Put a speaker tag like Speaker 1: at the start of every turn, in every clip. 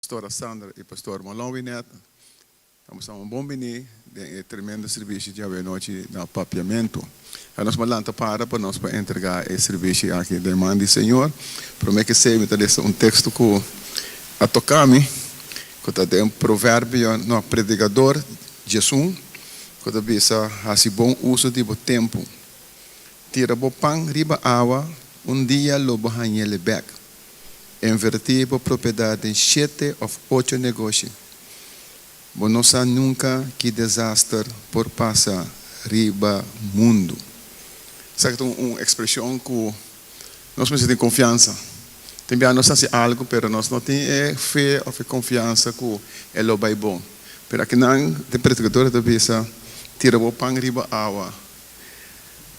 Speaker 1: Pastora Sandra y Pastor Malon Winet. Ta muestra un bon bini den e tremendo servicio di awenochi na Papiamento. A nos por lanta para pa nos por entrega e servicio aki den man di Señor. Prome ke esey mi ta lesa un texto cu a toca mi, cu ta den Proverbio, no, Predicador 11, cu ta bisa, Haci bon uso di bo tempo. Tira bo pan riba awa, un dia lo bo hañ'ele bek. Invertí bo propiedat den shete òf ocho negoshi. Bo no sa nunka ki desaster por pasa riba mundu. Esaki ta un ekspreshon ku nos mester tin konfiansa. Tin bia nos hasi algu pero nos no tin e fe òf e konfiansa ku e lo bai bon. Pero akinan den Predikador ta bisa, Tira bo pan riba awa.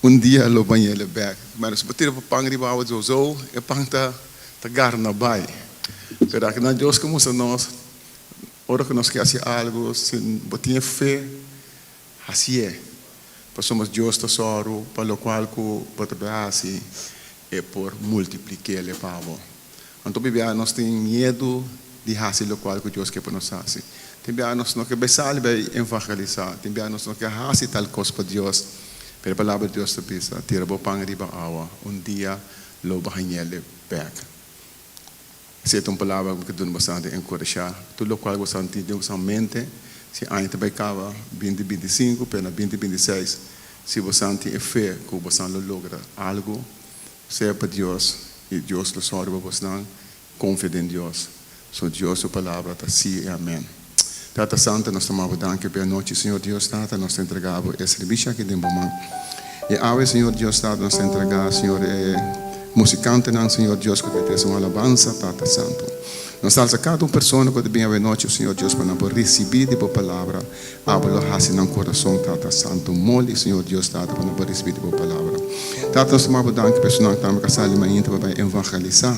Speaker 1: Un dia lo bañ'el bek. Bueno, si bo tira bo pan riba awa zouzou, e pan ta ta garna bai. Pero akinan Dios ke mustra nos, ora ku nos ke hasi algu, si bo tin e fe, hasié. Pasobra Dios ta sòru pa lokual ku bo ta bai hasi, e por multiplik'el pa bo. Anto bibia nos tin miedu di hasi lokual ku Dios ke pa nos hasi. Tin bia nos no ke bai sali bai evangelisá. Tin bia nos no ke hasi tal kos pa Dios. Pero e Palabra di Dios ta bisa, Tira bo pan riba awa, un dia lo bo hañ'el bèk. Esei ta un palabra ku duna bastante enkurashá. Tur lokual ku bo tin den bo mente, si aña ta bai kaba binti 25, pero na binti 26, si bo tin e fe ku bo lo logra algu, Sea pa Dios, i Dios lo sòru pa bosnan. Konfia den Dios. So Dios su palabra ta sí i amèn. Tata Santu, nos ta maba danki pa e anochi, Señor Dios Tata, nos ta entregá Bo e servisio aki den Bo man. I awe, Señor Dios Tata, nos ta entregá, Señor, e musikantenan, Señor Dios, ku ta trese un alabansa, Tata Santu. Nos ta alsa kada un persona ku ta bin awe anochi, Señor Dios, pa nan por risibí di Bo palabra. Abo lo hasi nan kurason, Tata Santu, moli, Señor Dios Tata, pa nan por risibí di Bo Palabra. Tata, nos ta maba danki pa esunnan ku tambe ka sali mainta pa bai evangelisá.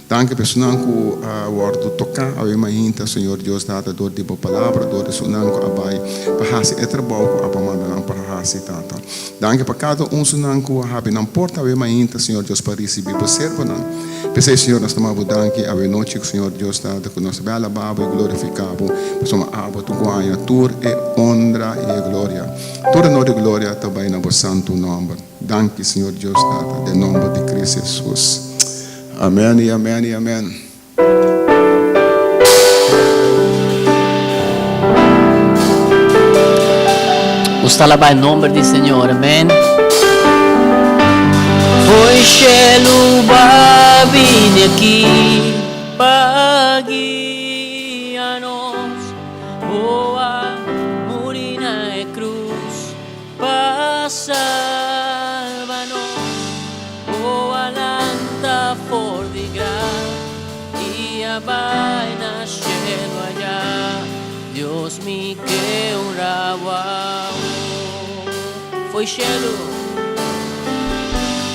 Speaker 1: Danki pa esunnan ku a wòrdu toká awe mainta, Señor Dios Tata, dor di Bo Palabra, dor di esunnan ku a bai pa hasi e trabou ku abo a manda nan pa hasi, Tata. Danki pa kada un esunnan ku a habri nan porta awe mainta, Señor Dios, pa risibí Bo servonan. P'esei, Señor, nos ta maba Bo danki awe nochi, Señor Dios Tata, ku nos ta bai alabá Bo i glorifiká Bo, pasobra Abo ta guaña tur e honra i e gloria. Tur honor i gloria ta bai na Bo santu nòmber. Danki, Señor Dios Tata, den nòmber di Cristo Jesus. Amèn i amèn i amèn.
Speaker 2: Nos ta alabá e nomber di Señor, amén. Foi shelu ba bini aki pa guia nos, bo a muri na e cruz pa salba nos. Bo a lanta for di graf i a bai na shelu ayá. Dios mi ke honra bo awor. Fo'i shelu,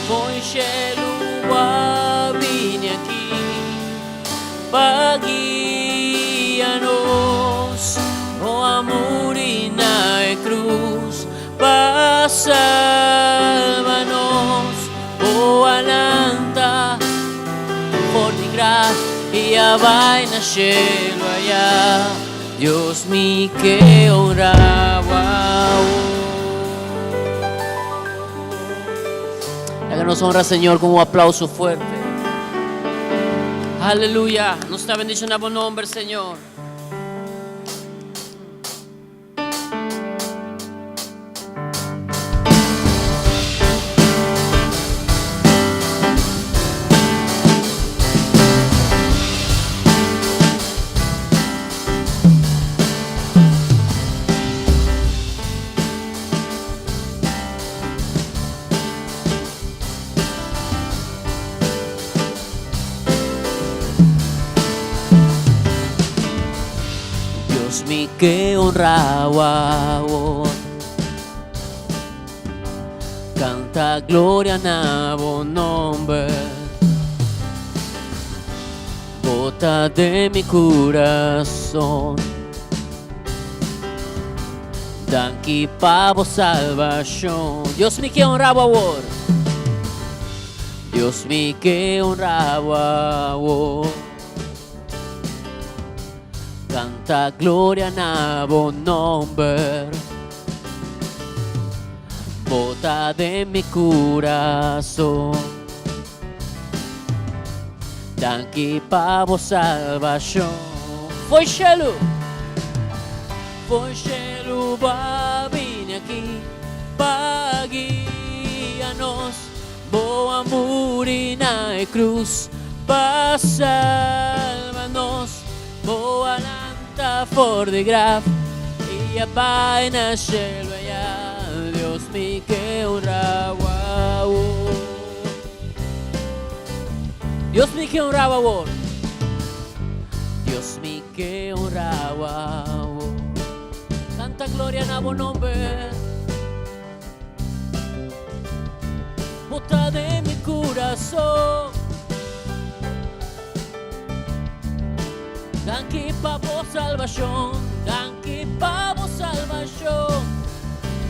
Speaker 2: fo'i shelu bo a bini aki pa guia nos. Bo a muri na e krus Pa salba nos, bo a lanta for di graf i a bai na shelu ayá. Dios mi ke honra bo awor. Laga nos honra Señor con un aplauso fuerte. Aleluya. Nos ta bendiciona bo nomber, Señor. Dios mi ke honra awor. Canta gloria na bo nomber. Bota de mi corazón. Danki pa bo salvacion. Dios mi ke honra awor. Dios mi ke honra awor. Canta gloria na bo nomber. Bo ta den mi curason. Danki pa bo salvacion. Fo'i shelu, fo'i shelu bo a bini aki pa guia nos. Bo a muri na e cruz pa salva nos. Bo a lanta for di graf i a bai na shelu ayá. Dios mi ke honra bo awor. Dios mi ke honra bo awor. Dios mi ke honra bo awor. Kanta gloria na bo nomber. Bo ta den mi kurason. Danki pa bo salbashon, danki pa bo salbashon.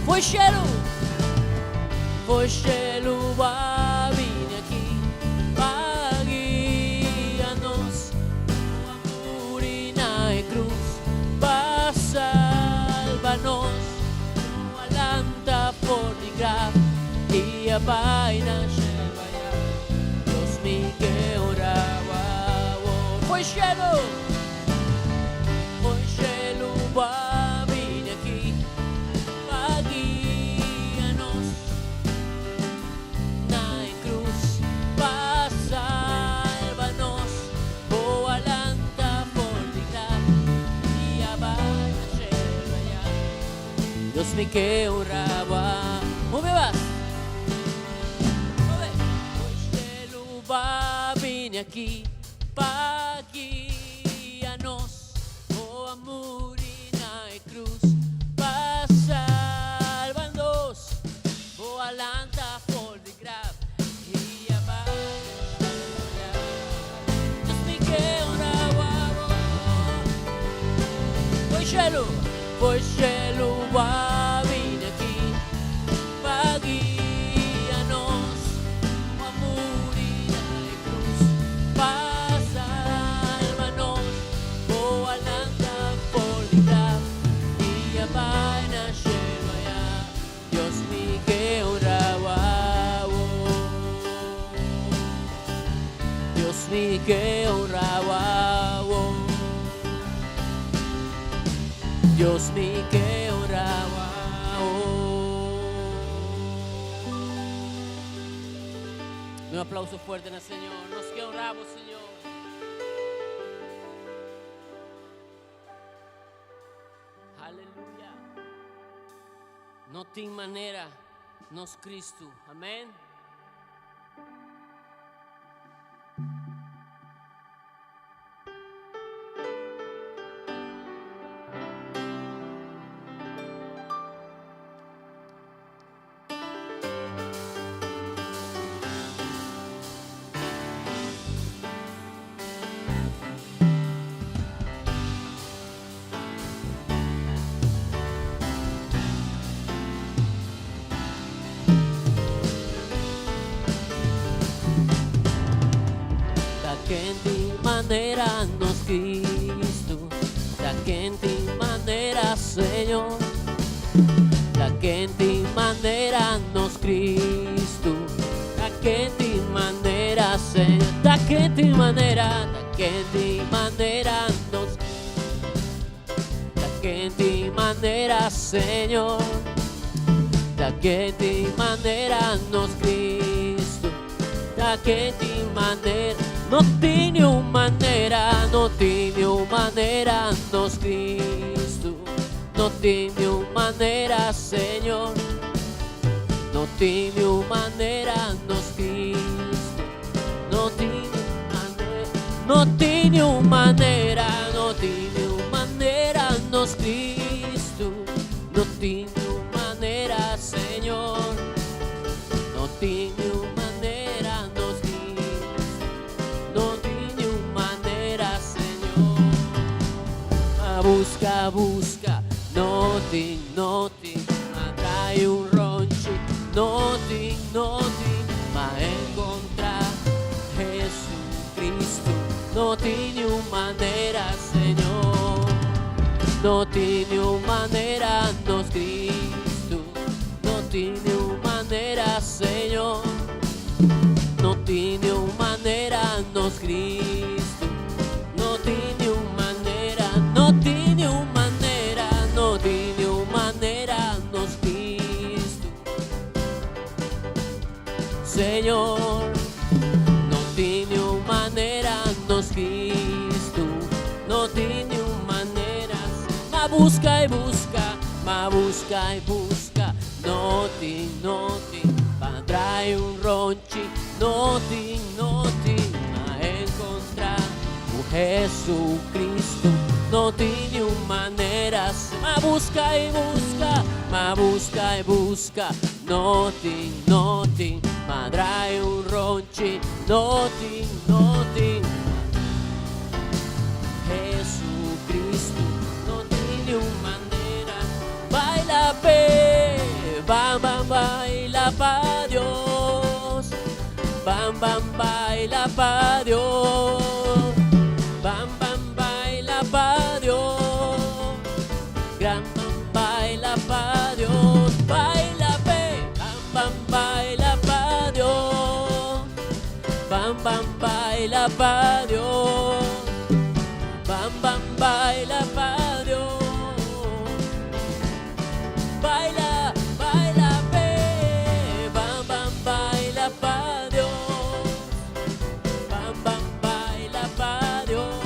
Speaker 2: Fo'i shelu, fo'i shelu bo a bini aki pa guia nos. Bo a muri na e krus pa salba nos. Bo a lanta for di graf i a bai na shelu ayá. Dios mi ke honra bo awor. Fo'i shelu, fo'i shelu bo a bini aki pa guia nos na e krus pa salba nos. Bo a lanta for di graf i a bai na shelu ayá. Dios mi ke honra bo a Un bes mas Obe Fo'i shelu bo a bini aki pa guia nos Bo a muri na e krus pa salba nos Bo a lanta for di graf i a bai na shelu ayá Dios mi ke honra bo awor Fo'i shelu Fo'i shelu bo a bini aki pa guia nos. Bo a muri na e krus pa salba nos. Bo a lanta for di graf i a bai na shelu ayá. Dios mi ke honra bo awor. Dios mi ke honra bo awor. Dios mi ke honra bo awor. Un aplauso fuerte na Señor. Nos ke honra bo, Señor. Aleluya. No tin manera nos Cristo. Amen. Ta ken tin manera nos Cristo, ta ken tin manera Señor, ta ken tin manera nos Cristo, ta ken tin manera Señor, ta ken tin manera, ta ken tin manera nos Ta ken tin manera Señor, ta ken tin manera nos Cristo, ta ken tin manera, no tin niun manera, no tin niun manera nos Cristo, no tin niun manera Señor, no tin niun manera nos Cristo. No tin niun manera, no tin niun manera, no tin niun manera, nos Cristo. No tin niun manera, Señor. No tin niun manera, nos Cristo. No tin niun manera, Señor. M'a busca, busca, no tin, no tin. M'a draai un ronchi, no tin, no tin. M'a encontra Jesucristo, no tin niun manera, Señor. No tin niun manera nos Cristo, no tin niun manera Señor. No tin niun manera nos Cristo, no tin niun manera, no tin niun manera, no tin niun manera nos Cristo. Señor, no tin niun manera nos Cristo, no tin niun manera. M'a busca y busca, m'a busca y busca, no tin, no tin, pa draai un rondje, no tin, no tin, m'a encontra Jesucristo, no tin niun manera. M'a busca y busca, m'a busca y busca, no tin, no tin, m'a draai un rondje, no tin, no tin. Jesucristo, no tin niun manera. Baila p'e, bam bam baila pa Dios. Bam bam baila pa Dios. Bam bam baila pa Dios. Gran bam baila pa Dios. Baila p'e, bam bam baila pa Dios. Bam bam baila pa Dios. Bam bam baila pa Dios. Baila, baila p'e, bam bam baila pa Dios. Bam bam baila pa Dios.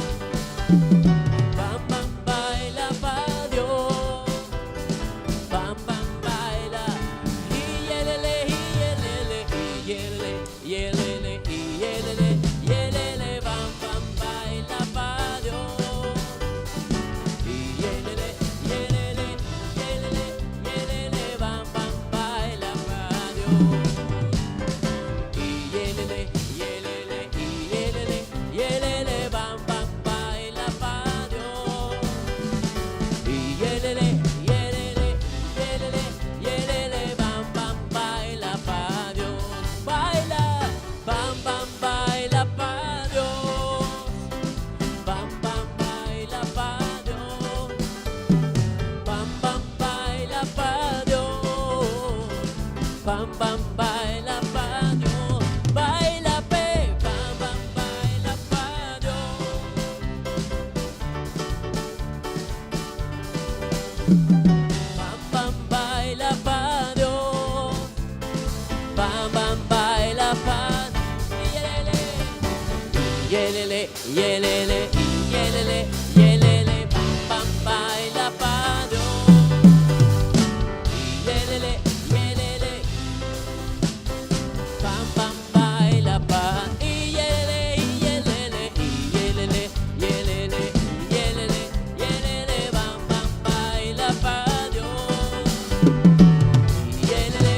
Speaker 2: Bam bam baila pa Dios. Bam bam baila. Yelele, yelele, yelele, yelele, yelele, yelele, bam bam baila pa Dios. Yelele, yelele, yelele, yelele, bam bam baila pa Dios. Yelele, yelele, yelele, yelele, bam bam baila pa Dios. Yelele, yelele, yelele, yelele, bam bam baila pa Dios. Baila, bam bam baila pa Dios. Bam bam baila pa Dios. Bam bam baila pa Dios. Bam bam baila pa Dios. Baila p'e, bam bam baila pa Dios. Bam bam baila pa Dios. Bam bam baila pa yelele. Yelele, yelele, yelele, yelele, bam bam baila pa Dios. Yelele, yelele, bam bam baila pa yelele, yelele, yelele, yelele, yelele, yelele, bam bam baila pa Dios. Yelele.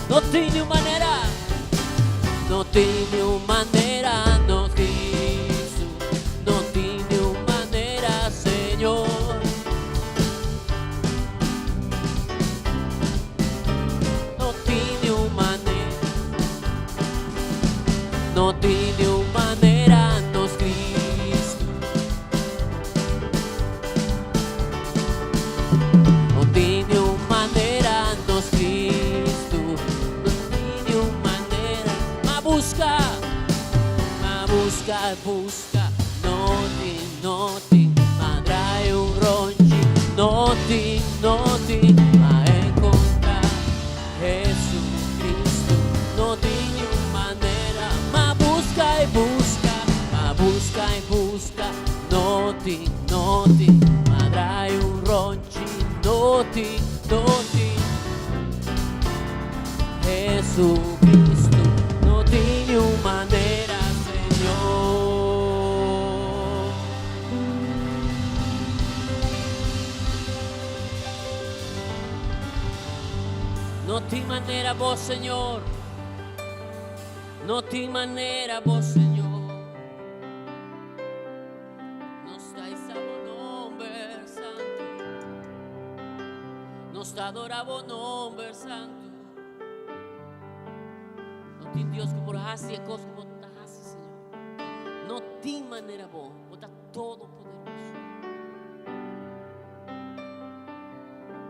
Speaker 2: No tin niun manera, no tin niun manera, no Cristo, no tin niun manera, Señor. No tin niun manera, no tin niun manera, nos Cristo. No tin niun manera, nos Cristo. No tin niun manera. M'a busca, m'a busca, busca. No tin, no tin, m'a draai un rondje. No tin, no tin, m'a encontra Jesucristo. No tin niun manera. M'a busca y busca, m'a busca y busca. No tin, no tin, m'a draai un rondje. No tin, no tin. Jesucristo, no tin niun manera, Señor. No tin manera bo, Señor. No tin manera bo, Señor. Nos ta hisa bo nomber santo. Nos ta adora bo nomber santo. No tin Dios cu por haci e cos cu bo ta haci, Señor. No tin manera bo, bo ta todopoderoso.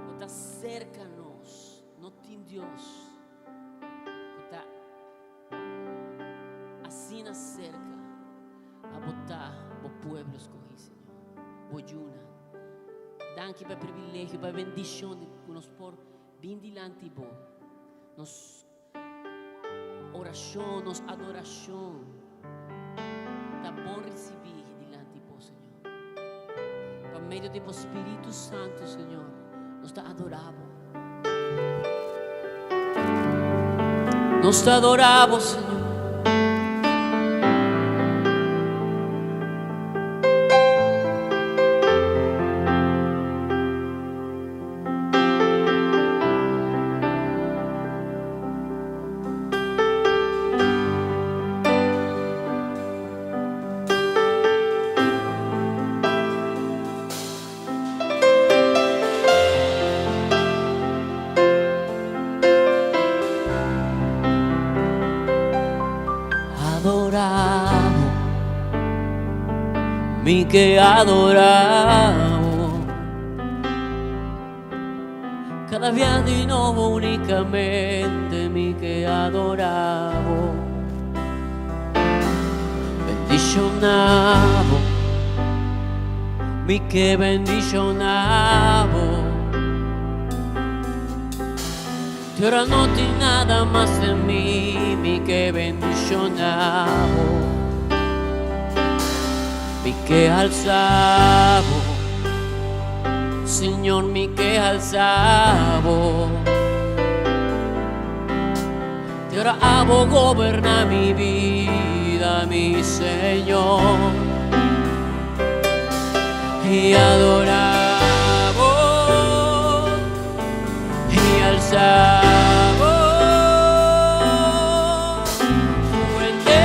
Speaker 2: Bo ta serka nos. No tin Dios ku ta asina serka. Abo ta bo pueblo skohí, Señor, bo yunan. Danki pa e privilegio, pa e bendishon di ku nos por bin dilanti bo. Nos orashon, nos adorashon ta bon risibí dilanti bo, Señor. Pa medio di bo Spiritu Santu, Señor, nos ta adorá bo. Nos ta adorá bo, Señor. Adorabo, mi ke adorabo. Kada bia di nobo unikamente mi ke adorabo. Bendishonabo, mi ke bendishonabo. Te ora no tin nada mas den mi, mi ke bendishonabo. Mi ke alsabo, Señor, mi ke alsabo. Te ora abo goberna mi vida, mi Señor. Y adorabo y alzabo fuente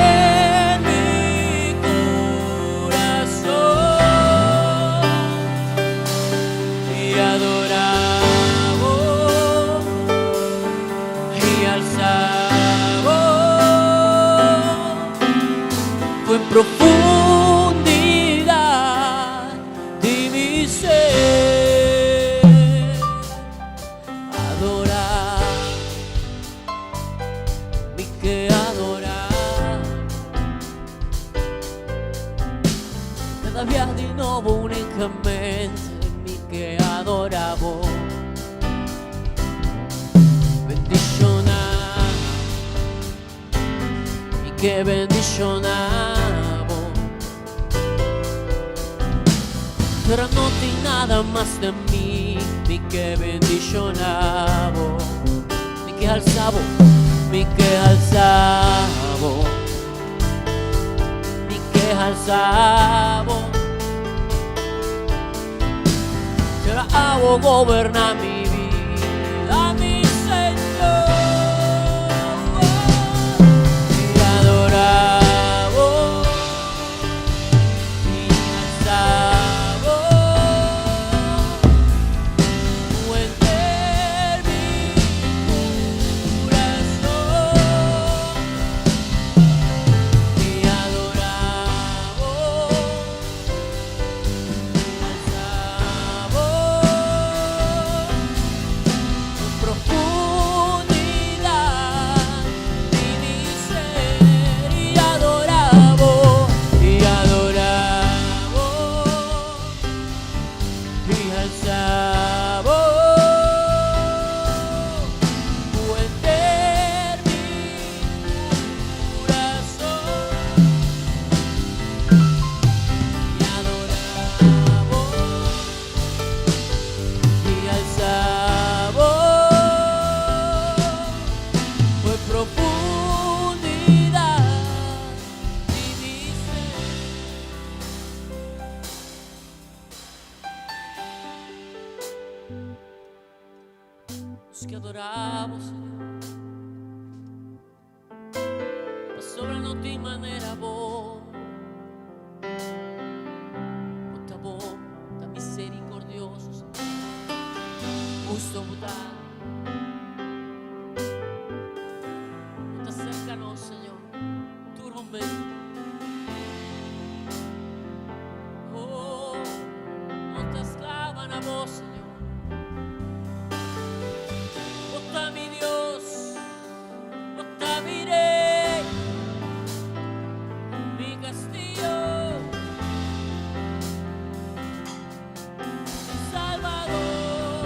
Speaker 2: mi corazón y adorabo y alzabo en profundidad di mi ser. Adora, mi ke adora. Kada bia di nobo unikamente mi ke adora bo. Bendishona, mi ke bendishona bo. Pero no tin nada mas den mi, mi ke bendishona bo. Mi ke alsa bo, mi ke alsa bo. Mi ke alsa bo. Pero abo goberna mi vida, mi Señor. Y adorabo y alzabo fuente mi corazón y adorabo alzabo en profundidad di mi ser y adorabo y adorabo y alzabo fuente mi corazón y adorabo y alzabo fue profundidad di mi ser. Nos ke adorabo, Señor. Pasobra no tin manera bo. Bo ta bon, ta misericordioso, Señor. Justo bo ta. Bo ta cerca nos, Señor, tur momento. bo, Señor. Bo ta mi Dios, bo ta mi Rey, mi castillo, mi Salvador.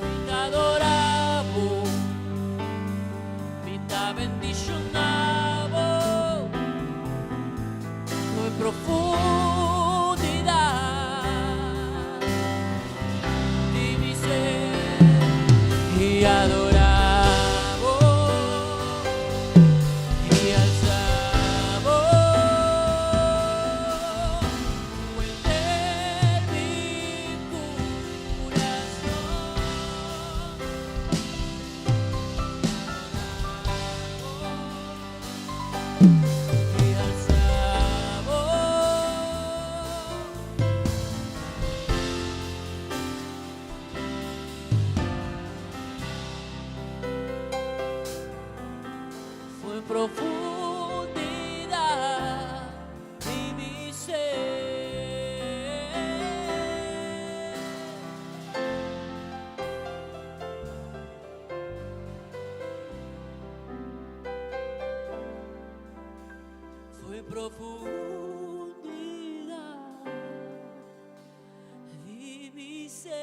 Speaker 2: Mi ta adora bo, mi ta bendiciona bo. For profundidad di mi ser y adora bo y alsa bo henter mi curason. Y alsa bo. For profundidad di mi ser. For profundidad di mi ser.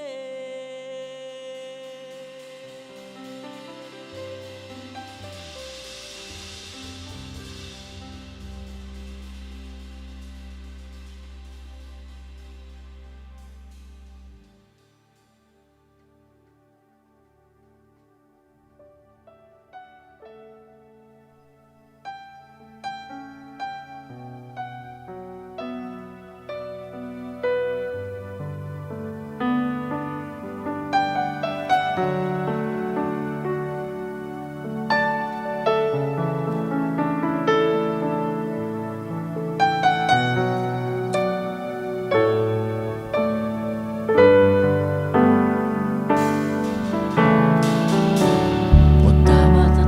Speaker 2: Bo tabata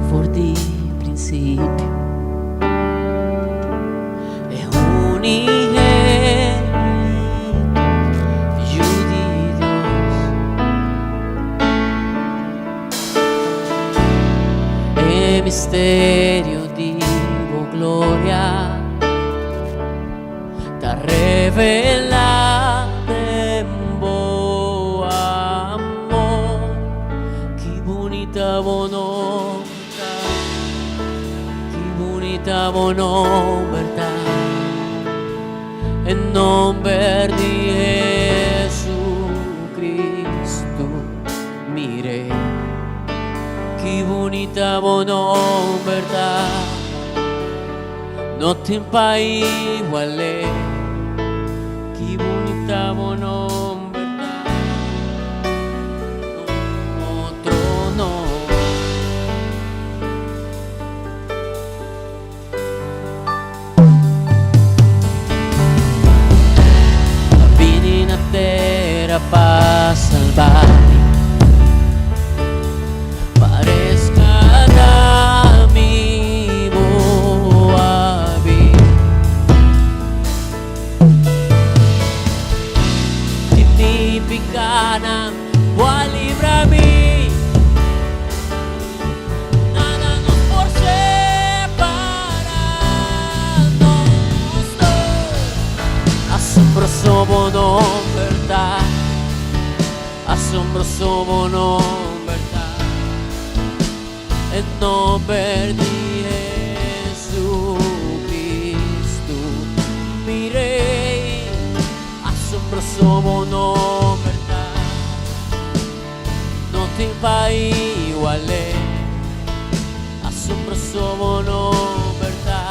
Speaker 2: for di principio. E unigenito Yu di Dios. E misterio di bo gloria ta revela den bo amor. Ki bunita bo nomber, ki bunita bo nomber ta. En nomber di Jesucristo, mi Rey. Ki bunita bo nomber ta. No tin pa igual'e. Ki bunita bo nomber ta. No otro no. A bini na tera pa salba mi. Pa rescata mi bo a bin. Di mi picanan, bo a libra mi. Nada nos por separa nos dos. Asombroso bo nomber ta. Asombroso bo nomber ta. En nomber di Jesucristo, mi Rey. Asombroso bo nomber ta. No tin pa igual'e. Asombroso bo nomber ta.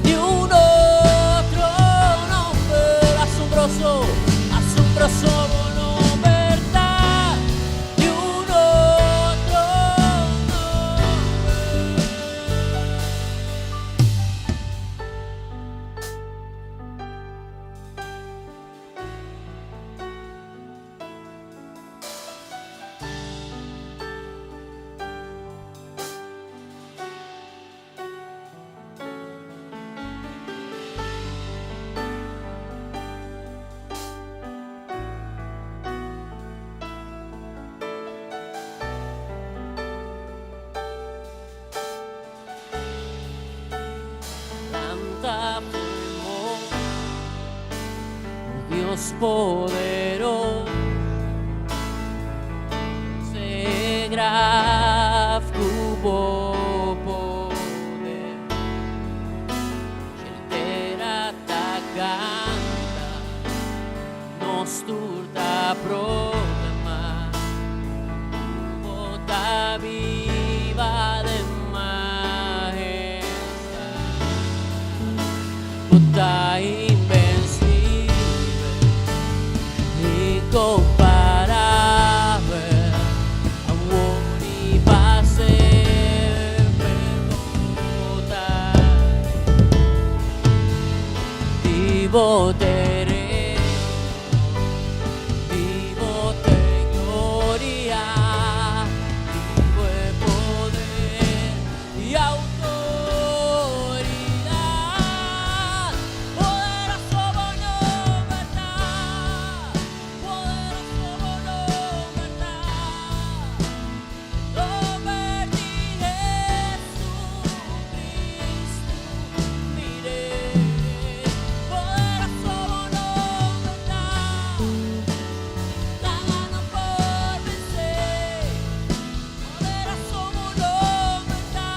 Speaker 2: Ni un otro nomber asombroso, asombroso bo nomber ta. Ni un otro nomber. Dios poderoso Se graf ku bo poder Shelu tera ta kanta Nos tur ta proclama Ku bo ta biba den majestad Bo ta invencibel, incomparabel Awor y pa semper bo ta Rey Di bo t'e reino, di bo t'e gloria, di bo e poder y autoridad. Poderoso bo nomber ta, poderoso bo nomber ta, nomber di Jesucristo, mi Rey. Poderoso bo nomber ta, nada no por vencer. Poderoso bo nomber ta,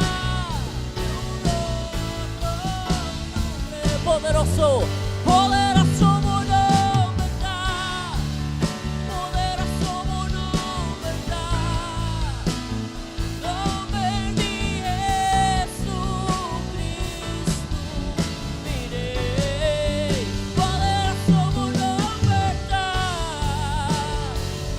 Speaker 2: ni un otro nombre. Poderoso, poderoso bo nomber ta, poderoso bo nomber ta, nomber di Jesucristo, mi Rey. Poderoso bo nomber ta,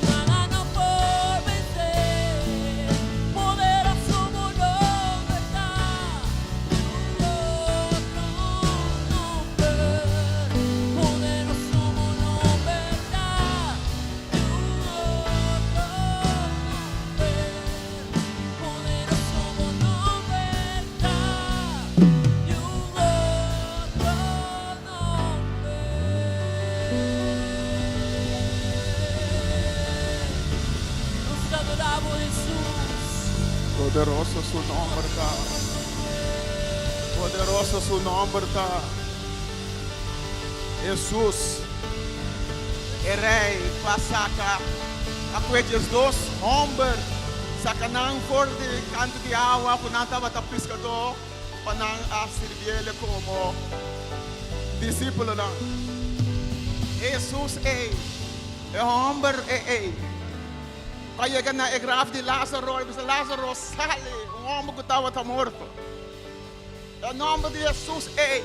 Speaker 2: nada no por vencer. Poderoso bo nomber ta, ni un otro nomber. Poderoso bo nomber ta, ni un otro nomber. Poderoso bo nomber ta, ni un otro nomber. Nos ta adorabo, Hesus.
Speaker 1: Poderoso su nomber ta. Poderoso su nomber ta. Hesus, e Rei, ku a saka a kue 12 hòmber, saka nan for di kantu di awa ku nan tabata piskadó, pa nan a sirbié komo disípulonan. Hesus ei, e hòmber ei, ku a yega na e graf di Lázaro i bisa, "Lázaro, sali," un hòmber ku tabata morto. E nòmber di Hesus ei,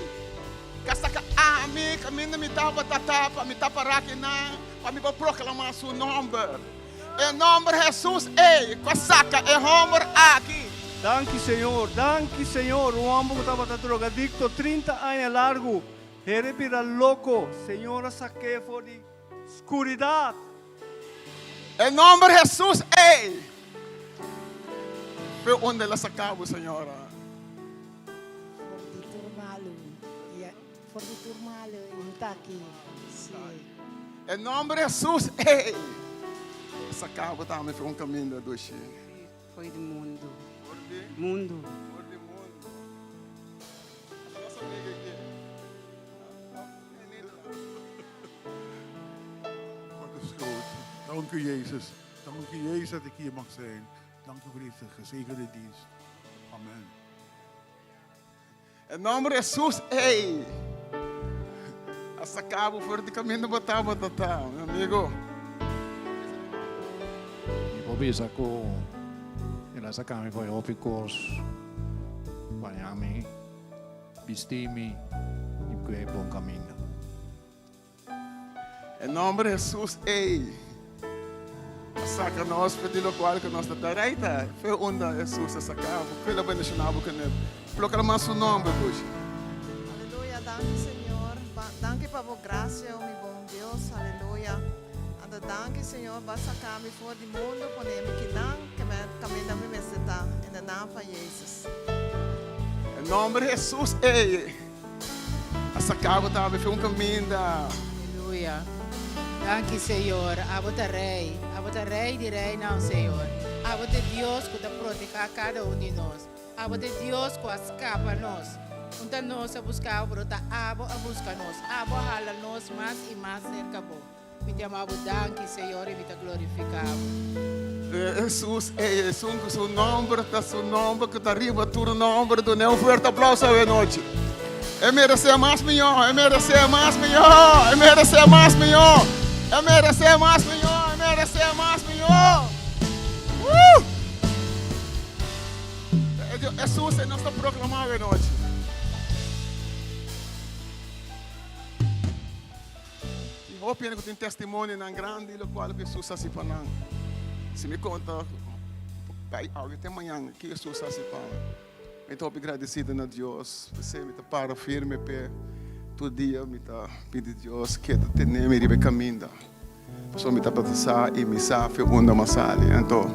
Speaker 1: ku a saka ami kaminda mi tabata ta, pa mi ta pará akinan, pa mi por proklamá su nòmber. E nòmber Hesus ei, ku a saka e hòmber aki.
Speaker 3: Danki, Señor. Danki, Señor. Un hòmber ku tabata drogadikto 30 aña largu. El a bira loko. Señor a sak'é for di skuridat.
Speaker 1: E nòmber Hesus ei. Pero unda el a saka bo, señora?
Speaker 4: For di tur malu. Ja, for di tur malu. Mi ta aki. Si.
Speaker 1: E nòmber Hesus ei. Saka bo tambe for un kaminda dushi.
Speaker 5: For di mundu.
Speaker 1: For di
Speaker 5: Mundu.
Speaker 1: For di mundu. Nos amiga aki.
Speaker 6: God is groot. Dank u, Jezus. Dank u, Jezus, dat ik hier mag zijn. Dank u voor deze gezegende dienst. Amen.
Speaker 1: E nòmber Hesus ei. A saka bo for di kaminda bo tabata ta, mi amigu.
Speaker 7: Mi por bisa ku el a saka mi for e hopi kos, baña mi, bisti mi i kue bon kaminda.
Speaker 1: E nòmber Hesus ei a saka nos for di lokual ku nos ta ta reita. Fe unda Hesus a saka bo, ku el a bendishoná bo kuné. Proklamá su nòmber, dushi.
Speaker 8: Aleluya, danki, Señor. Danki pa bo grasia, o mi bon Dios. Aleluya. Anto danki, Señor, bo a saka mi for di mundu, pone mi kinan, ku mi kaminda mi mester ta. In de naam van Jezus.
Speaker 1: E nòmber Hesus ei a saka bo tambe for un kaminda.
Speaker 5: Aleluya. Danki, Señor. Abo ta Rei. Abo ta Rei di reinan, Señor. Abo ta Dios ku ta protehá kada un di nos. Abo ta Dios ku a skapa nos. Un ta nos a buska bo, pero ta abo a buska nos. Abo a hala nos mas i mas serka bo. Mi ta yama bo danki, Señor, i mi ta glorifiká bo.
Speaker 1: Hesus e esun ku su nomber ta su nomber ku ta riba tur nomber. Dun'é un fuerte aplauso awe nochi. E meresé mas mihó, e meresé mas mihó, e meresé mas mihó, e meresé mas mihó, e meresé mas mihó. Woo! Hesus e nos ta proklamá awe nochi. Tin hopi hende ku tin testimonionan grandi di lokual ku Hesus hasi pa nan. Si mi konta bai awe te mañan ke Hesus hasi pa mi, mi ta hopi gradesido na Dios. P'esei mi ta para firme p'e. Tur dia mi ta pidi Dios keda tene mi riba e kaminda. Pasobra mi tabata sa i mi sa fe unda m'a sali. Anto,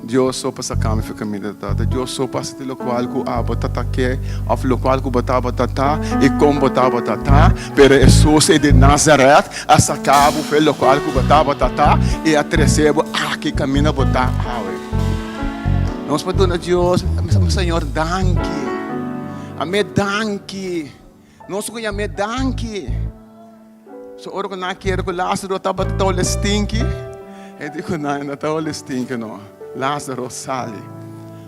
Speaker 1: Dios so pa saka mi fe kaminda ta. Ta Dios so pa hasi te lokual ku abo ta ta ke òf lokual ku bo tabata ta i kon bo tabata ta. Pero Hesus e di Nazaret a saka bo fe lokual ku bo tabata ta i a trese bo aki kaminda bo ta awe. Nos por duna Dios, Señor, danki. Amé danki. Nos ku yam'é danki. So ora ku nan a kere ku Lázaro tabata ta hole stinki, e di ku nan, e no ta hole stinki no. Lázaro sali.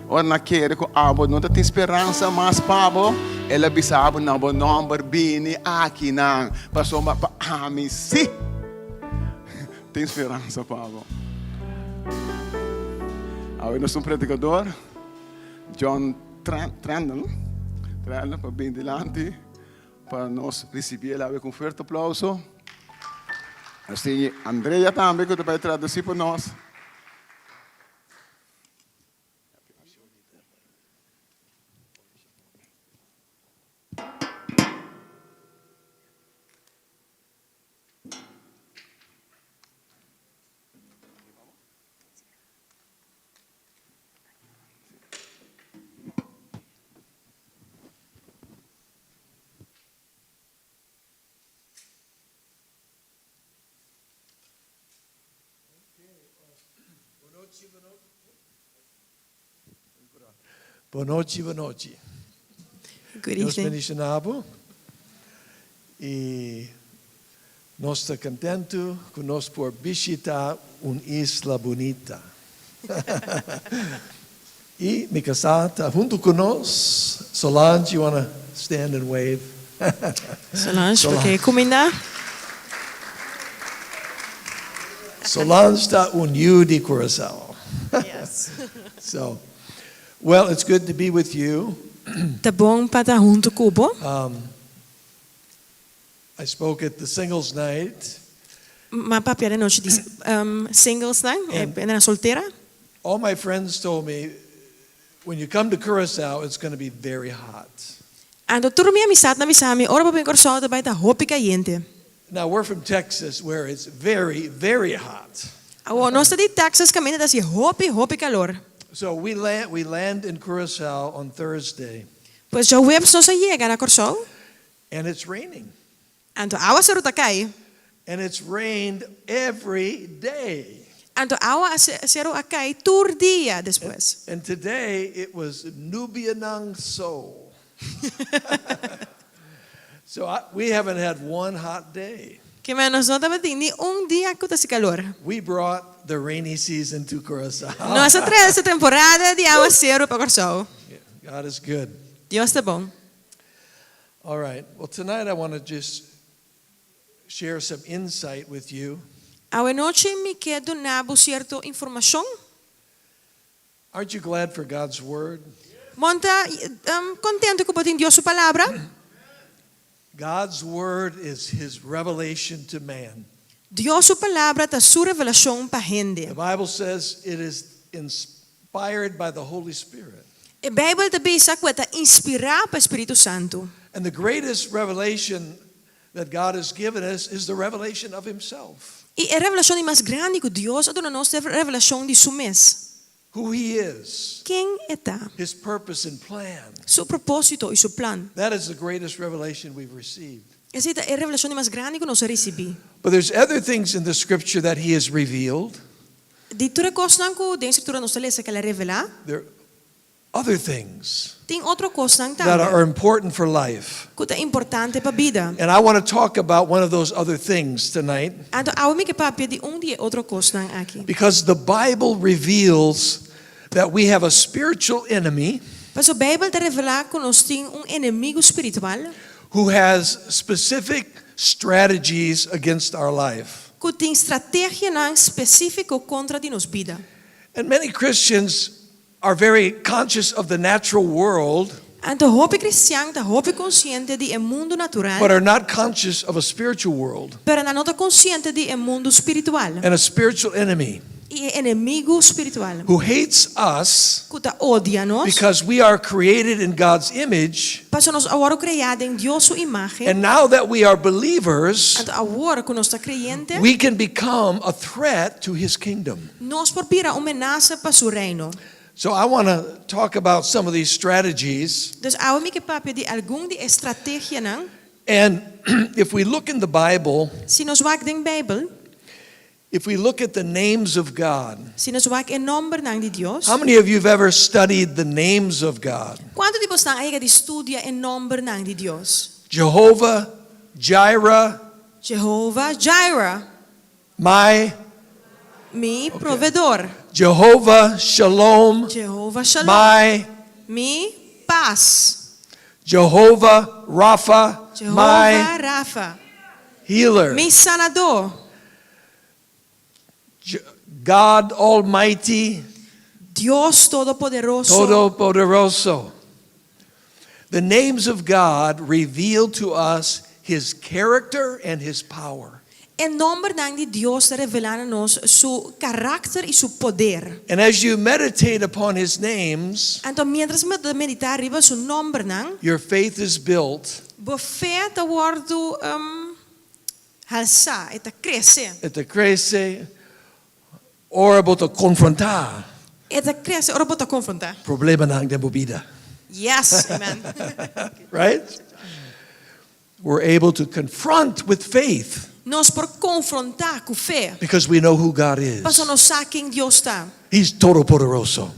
Speaker 1: Ora nan a kere ku abo no ta tin speransa mas pa bo, el a bisa bo na bo nòmber bini akinan, pasobra pa ami sí tin speransa pa bo. Awe nos un predikador, John Trendle, Trendle pa bini dilanti pa nos ricibi el awe cu un fuerte aplauso. Nos tin Andrea tambe cu ta bay traduci pa nos.
Speaker 9: Bon nochi, bon nochi.
Speaker 10: Good
Speaker 9: Dios
Speaker 10: evening.
Speaker 9: bendiciona bo. Y Nos ta kontentu ku nos por bishitá un isla bunita. I mi kasá ta huntu ku nos. Solange, you wanna stand and wave?
Speaker 10: Solange, bo ke kumindá?
Speaker 9: Solange ta un yu di Curaçao.
Speaker 10: Yes.
Speaker 9: So, well, it's good to be with you.
Speaker 10: Ta bon pa ta huntu ku bo.
Speaker 9: I spoke at the singles night.
Speaker 10: M'a papia den nochi di singlesnan, e hendenan soltera.
Speaker 9: All my friends told me, when you come to Curaçao, it's gonna be very hot.
Speaker 10: Anto tur mi amisatnan bisa mi, ora bo bin Kòrsou ta bai ta hopi kayente.
Speaker 9: Now we're from Texas where it's very, very hot.
Speaker 10: Awor nos ta di Texas kaminda ta hasi hopi, hopi kalor.
Speaker 9: So we land, we land in Curaçao on Thursday.
Speaker 10: Pues djaweps nos a yega na Kòrsou.
Speaker 9: And it's raining.
Speaker 10: Anto awaseru ta kai.
Speaker 9: And it's rained every day.
Speaker 10: Anto awaseru a kai tur dia despues.
Speaker 9: And today it was nubianang so. So I, we haven't had one hot day.
Speaker 10: Kimen nos no tabatin ni un dia ku ta hasi kalor.
Speaker 9: We brought the rainy season to Curaçao.
Speaker 10: Nos a trese temporada di awaseru pa Kòrsou.
Speaker 9: God is good.
Speaker 10: Dios ta bon.
Speaker 9: All right. Well, tonight I want to just share some insight with you.
Speaker 10: Awe nochi mi ke duna bo sierto informashon.
Speaker 9: Aren't you glad for God's word?
Speaker 10: Bo ta kontentu ku bo tin Dios su Palabra?
Speaker 9: God's word is his revelation to man.
Speaker 10: Dios su Palabra ta su revelashon pa hende.
Speaker 9: The Bible says it is inspired by the Holy Spirit.
Speaker 10: E Beibel ta bisa ku e ta inspirá pa e spiritu santu.
Speaker 9: And the greatest revelation that God has given us is the revelation of Himself.
Speaker 10: I e revelashon di mas grandi ku Dios a duna nos ta e revelashon di Su mes.
Speaker 9: Who He is.
Speaker 10: Ken E ta.
Speaker 9: His purpose and plan.
Speaker 10: Su propósito i Su plan.
Speaker 9: That is the greatest revelation we've received.
Speaker 10: Esei ta e revelashon di mas grandi ku nos a risibí.
Speaker 9: But there's other things in the scripture that He has revealed.
Speaker 10: Di tur e kosnan ku den Skritura nos ta lesa ku El a revelá.
Speaker 9: There. other things
Speaker 10: Tin otro kosnan
Speaker 9: that
Speaker 10: tambe
Speaker 9: are important for life.
Speaker 10: ku ta importante pa bida.
Speaker 9: And I want to talk about one of those other things tonight
Speaker 10: Anto awe mi ke papia di un di e otro kosnan aki.
Speaker 9: because the Bible reveals that we have a spiritual enemy
Speaker 10: Paso Beibel ta revelá ku nos tin un enemigu spiritual
Speaker 9: who has specific strategies against our life.
Speaker 10: ku tin strategianan spesífiko kontra di nos bida.
Speaker 9: And many Christians are very conscious of the natural world,
Speaker 10: Anto hopi kristian ta hopi konsiente di e mundu natural,
Speaker 9: but are not conscious of a spiritual world
Speaker 10: pero nan no ta konsiente di e mundu spiritual
Speaker 9: and a spiritual enemy
Speaker 10: i e enemigu spiritual
Speaker 9: who hates us
Speaker 10: ku ta odia nos
Speaker 9: because we are created in God's image.
Speaker 10: paso nos a wòrdu kreá den Dios su imágen.
Speaker 9: And now that we are believers,
Speaker 10: Anto awor ku nos ta kreyente,
Speaker 9: we can become a threat to his kingdom.
Speaker 10: nos por bira un menasa pa su reino.
Speaker 9: So I want to talk about some of these strategies.
Speaker 10: Dus awe mi ke papia di algun di e strategianan.
Speaker 9: And if we look in the Bible,
Speaker 10: Si nos wak den Beibel,
Speaker 9: if we look at the names of God,
Speaker 10: si nos wak e nòmbernan di Dios,
Speaker 9: how many of you have ever studied the names of God?
Speaker 10: kuantu di bosnan a yega di studia e nòmbernan di Dios?
Speaker 9: Jehovah, Jireh,
Speaker 10: Jehovah Jireh,
Speaker 9: my
Speaker 10: mi proveedor.
Speaker 9: Jehovah Shalom,
Speaker 10: Jehovah Shalom,
Speaker 9: my
Speaker 10: mi pas.
Speaker 9: Jehovah Rapha,
Speaker 10: Jehovah
Speaker 9: my
Speaker 10: Rafa,
Speaker 9: healer.
Speaker 10: mi sanadó.
Speaker 9: God Almighty,
Speaker 10: Dios Todopoderoso.
Speaker 9: Todopoderoso. The names of God reveal to us his character and his power.
Speaker 10: E nòmbernan di Dios ta revelá na nos su karakter i su poder.
Speaker 9: And as you meditate upon his names,
Speaker 10: Anto miéntras bo ta meditá riba su nòmbernan,
Speaker 9: your faith is built.
Speaker 10: bo fe ta wòrdu um, halsá, e ta krese.
Speaker 9: E ta krese ora bo ta konfrontá
Speaker 10: E ta krese ora bo ta konfrontá.
Speaker 9: Problemanan den bo bida.
Speaker 10: Yes, amen.
Speaker 9: Right? We're able to confront with faith.
Speaker 10: Nos por konfrontá ku fe.
Speaker 9: Because we know who God is.
Speaker 10: Pasobra nos sa ken Dios ta.
Speaker 9: He's todopoderoso.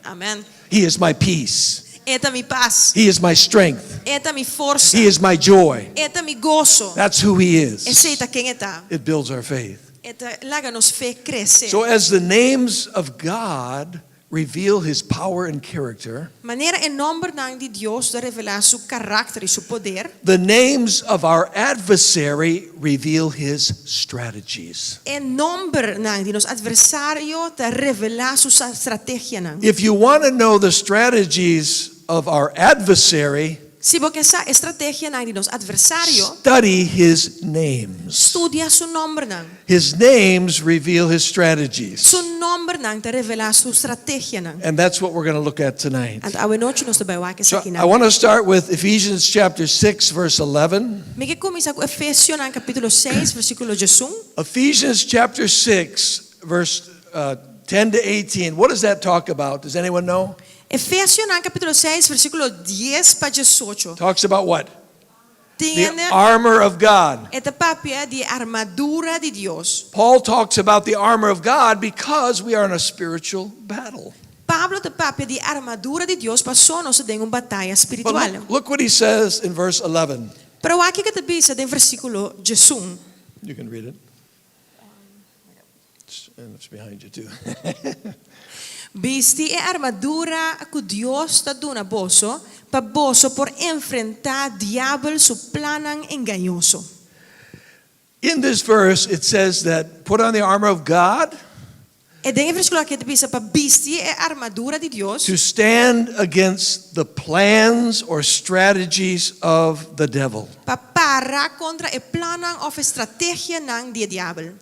Speaker 10: Amen.
Speaker 9: He is my peace.
Speaker 10: E ta mi pas.
Speaker 9: He is my strength.
Speaker 10: E ta mi forsa.
Speaker 9: He is my joy.
Speaker 10: E ta mi goso.
Speaker 9: That's who he is.
Speaker 10: Esei ta ken e ta.
Speaker 9: It builds our faith.
Speaker 10: E ta laga nos fe krese.
Speaker 9: So as the names of God reveal his power and character,
Speaker 10: Manera e nòmbernan di Dios ta revelá su karakter i su poder,
Speaker 9: the names of our adversary reveal his strategies.
Speaker 10: e nòmbernan di nos atversario ta revelá su strategianan.
Speaker 9: If you want to know the strategies of our adversary,
Speaker 10: Si bo ke sa e strategianan di nos atversario,
Speaker 9: study his names.
Speaker 10: studia su nòmbernan.
Speaker 9: His names reveal his strategies.
Speaker 10: Su nòmbernan ta revelá su strategianan.
Speaker 9: And that's what we're going to look at tonight.
Speaker 10: Anto awe nochi nos ta bai wak
Speaker 9: So
Speaker 10: esakinan.
Speaker 9: I want to start with Ephesians chapter 6 verse 11.
Speaker 10: Mi ke kuminsá ku Efesionan kapítulo 6 versíkulo 11.
Speaker 9: Ephesians chapter 6 verse uh, 10 to 18. What does that talk about? Does anyone know?
Speaker 10: Efesionan kapítulo 6 versíkulo 10 pa 18.
Speaker 9: Talks about what? The
Speaker 10: Tin
Speaker 9: armor of God.
Speaker 10: E ta papia di armadura di Dios.
Speaker 9: Paul talks about the armor of God because we are in a spiritual battle.
Speaker 10: Pablo ta papia di armadura di Dios paso nos ta den un bataya
Speaker 9: But
Speaker 10: spiritual.
Speaker 9: look, look what he says in verse 11.
Speaker 10: Pero wak kiko e ta bisa den versíkulo 11.
Speaker 9: You can read it. And it's behind you too.
Speaker 10: Bisti e armadura ku Dios ta duna boso, pa boso por enfrentá diabel su plannan engañoso.
Speaker 9: In this verse, it says that put on the armor of God.
Speaker 10: E den e versíkulo aki ta bisa pa bisti e armadura di Dios.
Speaker 9: To stand against the plans or strategies of the devil.
Speaker 10: Pa para kontra e plannan òf estrategianan di e diabel.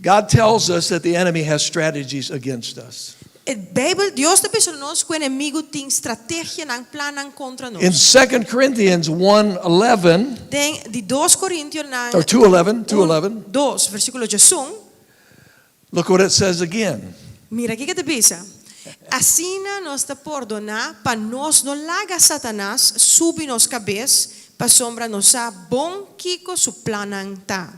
Speaker 9: God tells us that the enemy has strategies against us.
Speaker 10: E Beibel, Dios ta bisa nos ku enemigu tin strategianan, plannan kontra nos.
Speaker 9: In 2 Corinthians 1:11,
Speaker 10: Den di 2 Korintionan
Speaker 9: or 2:11, 2:11.
Speaker 10: 2, versíkulo 11.
Speaker 9: Look what it says again.
Speaker 10: Mira kiko e ta bisa. Asina nos ta pordoná pa nos no laga Satanas subi nos kabes, pasobra nos sa bon kiko su plannan ta.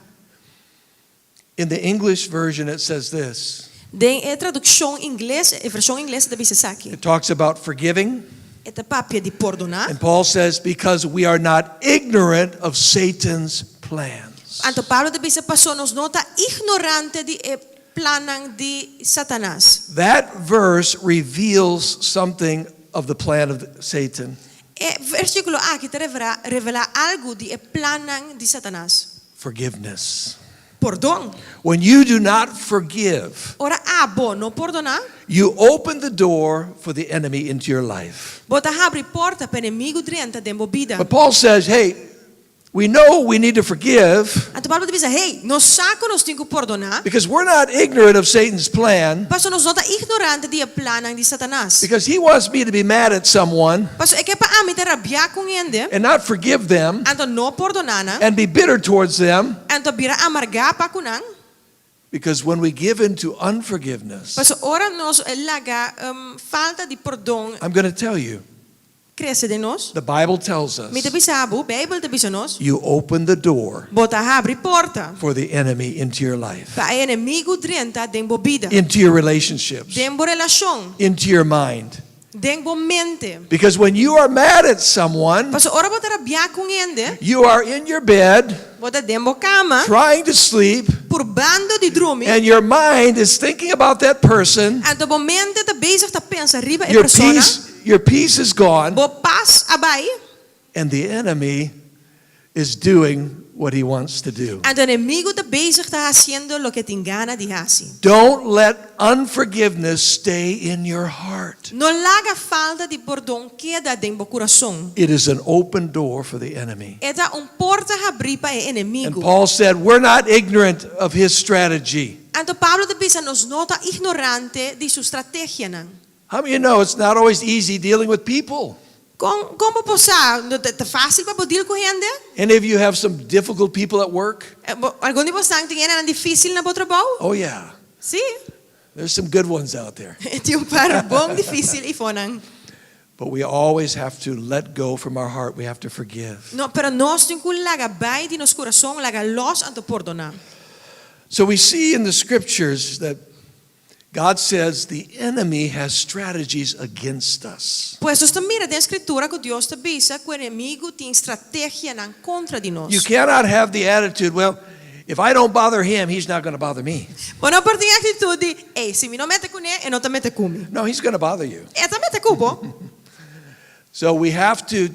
Speaker 9: In the English version it says this.
Speaker 10: Den e tradukshon ingles, e vershon ingles ta bisa esaki.
Speaker 9: It talks about forgiving.
Speaker 10: E ta papia di pordoná.
Speaker 9: And Paul says, because we are not ignorant of Satan's plans.
Speaker 10: Anto Pablo ta bisa paso nos no ta ignorante di e plannan di Satanas.
Speaker 9: That verse reveals something of the plan of Satan.
Speaker 10: E versíkulo aki ta revelá revelá algu di e plannan di Satanas.
Speaker 9: Forgiveness.
Speaker 10: Pordon.
Speaker 9: When you do not forgive,
Speaker 10: Ora abo no pordoná,
Speaker 9: you open the door for the enemy into your life.
Speaker 10: bo ta habri porta pa enemigu drenta den bo bida.
Speaker 9: But Paul says, hey, we know we need to forgive
Speaker 10: Anto Pablo ta bisa, Hey, nos sa ku nos tin ku pordoná,
Speaker 9: because we're not ignorant of Satan's plan
Speaker 10: pasobra nos no ta ignorante di e plannan di Satanas.
Speaker 9: because he wants me to be mad at someone
Speaker 10: Pasobra e ke pa ami ta rabiá ku un hende,
Speaker 9: and not forgive them
Speaker 10: anto no pordoná nan,
Speaker 9: and be bitter towards them
Speaker 10: anto bira amargá pa ku nan.
Speaker 9: because when we give in to unforgiveness,
Speaker 10: Pasobra ora nos laga falta di pordon
Speaker 9: I'm going to tell you,
Speaker 10: Krese den nos.
Speaker 9: The Bible tells us
Speaker 10: Mi ta bisa bo, Beibel ta bisa nos.
Speaker 9: you open the door
Speaker 10: Bo ta habri porta.
Speaker 9: for the enemy into your life.
Speaker 10: Pa e enemigu drenta den bo bida.
Speaker 9: Into your relationships.
Speaker 10: Den bo relashon.
Speaker 9: Into your mind.
Speaker 10: Den bo mente.
Speaker 9: Because when you are mad at someone,
Speaker 10: Paso ora bo ta rabiá ku un hende,
Speaker 9: you are in your bed
Speaker 10: bo ta den bo kama,
Speaker 9: trying to sleep,
Speaker 10: purbando di drumi,
Speaker 9: and your mind is thinking about that person.
Speaker 10: Anto bo mente ta bezig ta pensa riba e
Speaker 9: Your
Speaker 10: persona.
Speaker 9: peace, your peace is gone.
Speaker 10: Bo pas a bai.
Speaker 9: And the enemy is doing what he wants to do.
Speaker 10: Anto enemigu ta bezig ta hasiendo loke e tin gana di hasi.
Speaker 9: Don't let unforgiveness stay in your heart.
Speaker 10: No laga falta di pordon keda den bo kurason.
Speaker 9: It is an open door for the enemy.
Speaker 10: E ta un porta habrí pa e
Speaker 9: And
Speaker 10: enemigu.
Speaker 9: Paul said, We're not ignorant of his strategy.
Speaker 10: Anto Pablo ta bisa nos no ta ignorante di su strategianan.
Speaker 9: How many of you know it's not always easy dealing with people?
Speaker 10: Kon kon bo por sa no ta ta fásil pa bo deal ku hende?
Speaker 9: Any of you have some difficult people at work?
Speaker 10: Eh, bo, algun di bosnan tin hendenan difísil na bo trabou?
Speaker 9: Oh yeah.
Speaker 10: Sí.
Speaker 9: There's some good ones out there.
Speaker 10: Tin un par bon difísil eifonan.
Speaker 9: But we always have to let go from our heart. We have to forgive.
Speaker 10: No, pero nos tin ku laga bai di nos kurason, laga lòs anto pordoná.
Speaker 9: So we see in the scriptures that God says the enemy has strategies against us.
Speaker 10: Pues nos ta mira den Skritura ku Dios ta bisa ku enemigu tin strategianan kontra di nos.
Speaker 9: You cannot have the attitude, well, if I don't bother him, he's not going to bother me.
Speaker 10: Bo no por tin e aktitut di, Ey, si mi no mete kuné, e no ta mete ku mi.
Speaker 9: No, he's going to bother you.
Speaker 10: E ta mete ku bo.
Speaker 9: So we have to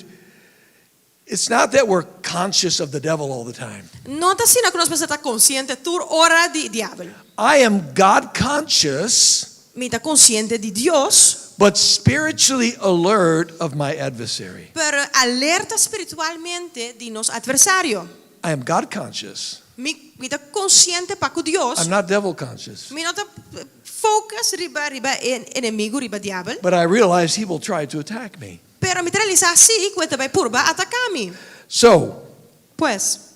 Speaker 9: It's not that we're conscious of the devil all the time.
Speaker 10: No ta asina ku nos mester ta konsiente tur ora di diabel.
Speaker 9: I am God conscious.
Speaker 10: Mi ta konsiente di Dios.
Speaker 9: But spiritually alert of my adversary.
Speaker 10: Pero alerta spiritualmente di nos atversario.
Speaker 9: I am God conscious.
Speaker 10: Mi mi ta konsiente pa ku Dios.
Speaker 9: I'm not devil conscious.
Speaker 10: Mi no ta focus riba riba e enemigu, riba diabel.
Speaker 9: But I realize he will try to attack me.
Speaker 10: Pero mi ta realisá sí ku e ta bai purba ataká mi.
Speaker 9: So.
Speaker 10: Pues.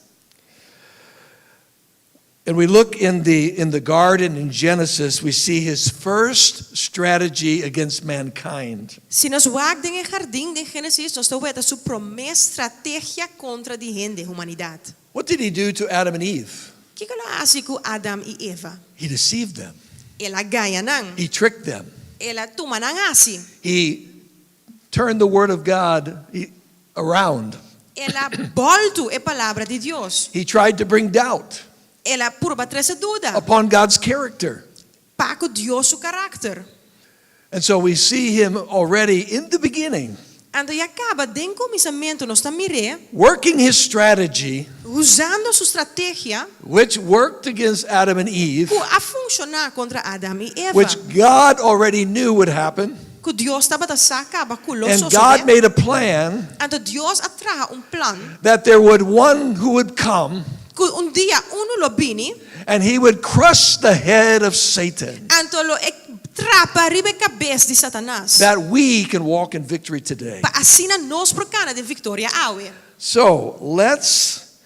Speaker 9: And we look in the in the garden in Genesis, we see his first strategy against mankind.
Speaker 10: Si nos wak den e hardin den Génesis, nos ta weta su promé strategia kontra di hende, humanidat.
Speaker 9: What did he do to Adam and Eve?
Speaker 10: Kiko el a hasi ku Adam i Eva?
Speaker 9: He deceived them.
Speaker 10: El a gaña nan.
Speaker 9: He tricked them.
Speaker 10: El a tuma nan hasi.
Speaker 9: He turned the word of God around.
Speaker 10: El a bòltu e palabra di Dios.
Speaker 9: He tried to bring doubt.
Speaker 10: El a purba trese duda.
Speaker 9: Upon God's character.
Speaker 10: Pa ku Dios su karakter.
Speaker 9: And so we see him already in the beginning.
Speaker 10: Anto ya kaba den kuminsamentu nos ta mir'é.
Speaker 9: Working his strategy.
Speaker 10: Usando su strategia.
Speaker 9: Which worked against Adam and Eve.
Speaker 10: Ku a funshoná kontra Adam i Eva.
Speaker 9: Which God already knew would happen.
Speaker 10: Ku Dios tabata sa kaba ku lo
Speaker 9: And
Speaker 10: sosodé.
Speaker 9: God made a plan.
Speaker 10: Anto Dios a traha un plan.
Speaker 9: That there would one who would come.
Speaker 10: Ku un dia unu lo bini.
Speaker 9: And he would crush the head of Satan.
Speaker 10: Anto lo e trapa riba e kabes di Satanas.
Speaker 9: That we can walk in victory today.
Speaker 10: Pa asina nos por kana den viktoria awe.
Speaker 9: So, let's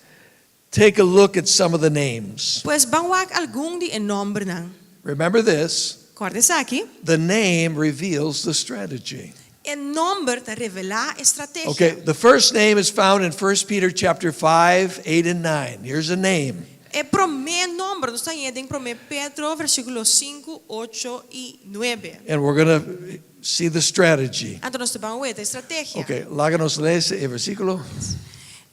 Speaker 9: take a look at some of the names.
Speaker 10: Pues ban wak algun di e nòmbernan.
Speaker 9: Remember this.
Speaker 10: Kòrda esaki.
Speaker 9: The name reveals the strategy.
Speaker 10: E nòmber ta revelá e strategia.
Speaker 9: Okay, the first name is found in First Peter chapter 5, 8 and 9. Here's a name.
Speaker 10: E promé nòmber nos ta haña den promé Pedro versíkulo 5, 8 i 9.
Speaker 9: And we're going to see the strategy.
Speaker 10: Anto nos ta ban weta e strategia.
Speaker 9: Okay, laga nos lesa e versíkulo.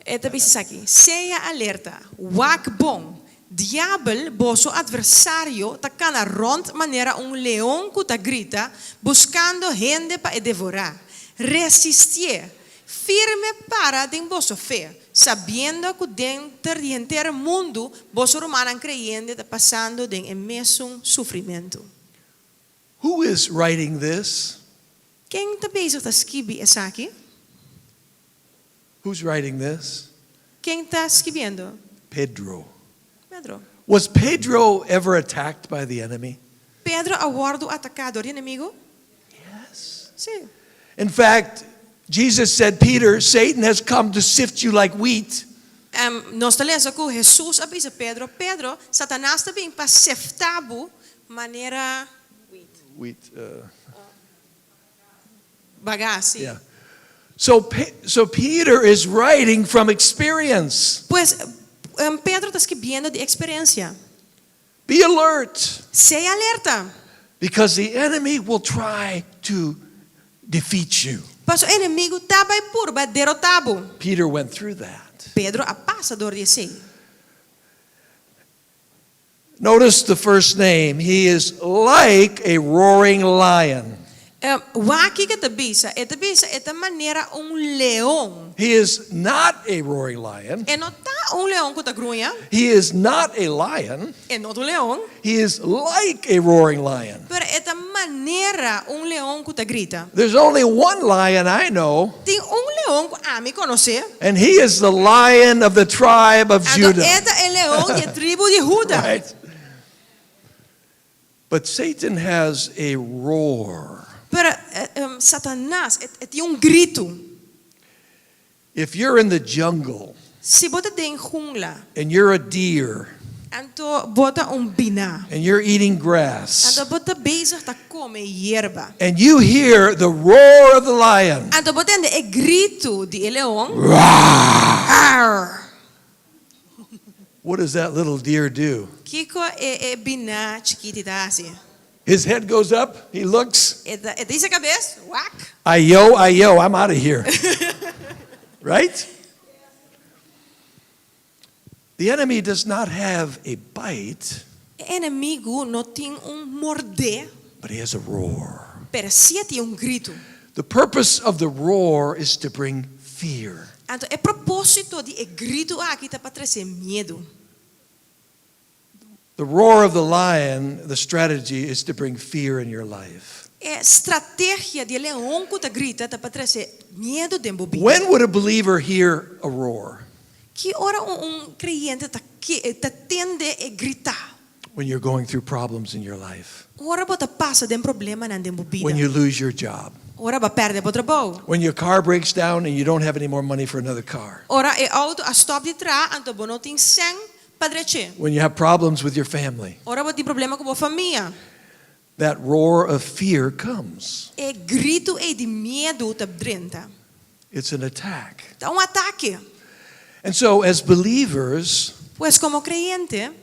Speaker 10: E ta bisa esaki, Sea alerta, wak bon. Diabel, boso atversario, ta kana rònt manera un leon ku ta grita, buskando hende pa e devorá. Resistié, firme para den boso fe, sabiendo ku denter di henter mundu boso rumannan kreyente ta pasando den e mesun sufrimentu.
Speaker 9: Who is writing this?
Speaker 10: Ken ta bezig ta skibi esaki?
Speaker 9: Who's writing this?
Speaker 10: Ken ta skibiendo?
Speaker 9: Pedro.
Speaker 10: Pedro.
Speaker 9: Was Pedro ever attacked by the enemy?
Speaker 10: Pedro a wòrdu ataká dor di enemigu?
Speaker 9: Yes.
Speaker 10: Sí.
Speaker 9: In fact, Jesus said, Peter, Satan has come to sift you like wheat.
Speaker 10: Nos ta lesa ku Hesus a bisa Pedro, Pedro, Satanas ta bin pa sefta bo manera
Speaker 9: Wheat.
Speaker 10: Bagá, sí.
Speaker 9: Yeah. So Peter is writing from experience.
Speaker 10: Pues, Pedro ta skibiendo di eksperensia.
Speaker 9: Be alert.
Speaker 10: Sea alerta.
Speaker 9: Because the enemy will try to defeat you.
Speaker 10: Paso enemigu ta bai purba derotá bo.
Speaker 9: Peter went through that.
Speaker 10: Pedro a pasa dor di esei.
Speaker 9: Notice the first name. He is like a roaring lion.
Speaker 10: Wak kiko e ta bisa. E ta bisa e ta manera un leon.
Speaker 9: He is not a roaring lion.
Speaker 10: E no ta un leon ku ta gruña.
Speaker 9: He is not a lion.
Speaker 10: E no ta un leon.
Speaker 9: He is like a roaring lion.
Speaker 10: Pero e ta manera un leon ku ta grita.
Speaker 9: There's only one lion I know.
Speaker 10: Tin un leon ku ami konosé.
Speaker 9: And he is the lion of the tribe of
Speaker 10: Anto
Speaker 9: Judah.
Speaker 10: e ta e leon di e tribu di Huda.
Speaker 9: Right? But Satan has a roar.
Speaker 10: Pero Satanas e tin un gritu.
Speaker 9: If you're in the jungle
Speaker 10: Si bo ta den jungla.
Speaker 9: and you're a deer
Speaker 10: Anto bo ta un biná.
Speaker 9: and you're eating grass
Speaker 10: Anto bo ta bezig ta kome yerba.
Speaker 9: and you hear the roar of the lion,
Speaker 10: Anto bo tende e gritu di e leon. Arr!
Speaker 9: What does that little deer do?
Speaker 10: Kiko e e biná chikiti ta hasi?
Speaker 9: His head goes up, he looks.
Speaker 10: E ta e ta hisa kabes, wak.
Speaker 9: Ayo, ayo, I'm out of here. Right? The enemy does not have a bite.
Speaker 10: E enemigu no tin un mordé.
Speaker 9: But he has a roar.
Speaker 10: Pero si e tin un gritu.
Speaker 9: The purpose of the roar is to bring fear.
Speaker 10: Anto e propósito di e gritu aki ta pa trese miedu.
Speaker 9: The roar of the lion, the strategy is to bring fear in your life.
Speaker 10: E strategia di e leon ku ta grita ta pa trese miedu den bo bida.
Speaker 9: When would a believer hear a roar?
Speaker 10: Ki ora un un kreyente ta ta tende e grita?
Speaker 9: When you're going through problems in your life.
Speaker 10: Ora bo ta pasa den problemanan den bo bida.
Speaker 9: When you lose your job.
Speaker 10: Ora bo a pèrdè bo trabou.
Speaker 9: When your car breaks down and you don't have any more money for another car.
Speaker 10: Ora e outo a stòp di traha anto bo no tin sèn pa drech'é.
Speaker 9: When you have problems with your family.
Speaker 10: Ora bo tin problema ku bo famia.
Speaker 9: That roar of fear comes.
Speaker 10: E gritu ei di miedu ta drenta.
Speaker 9: It's an attack.
Speaker 10: Ta un atake.
Speaker 9: And so as believers,
Speaker 10: Pues komo kreyente,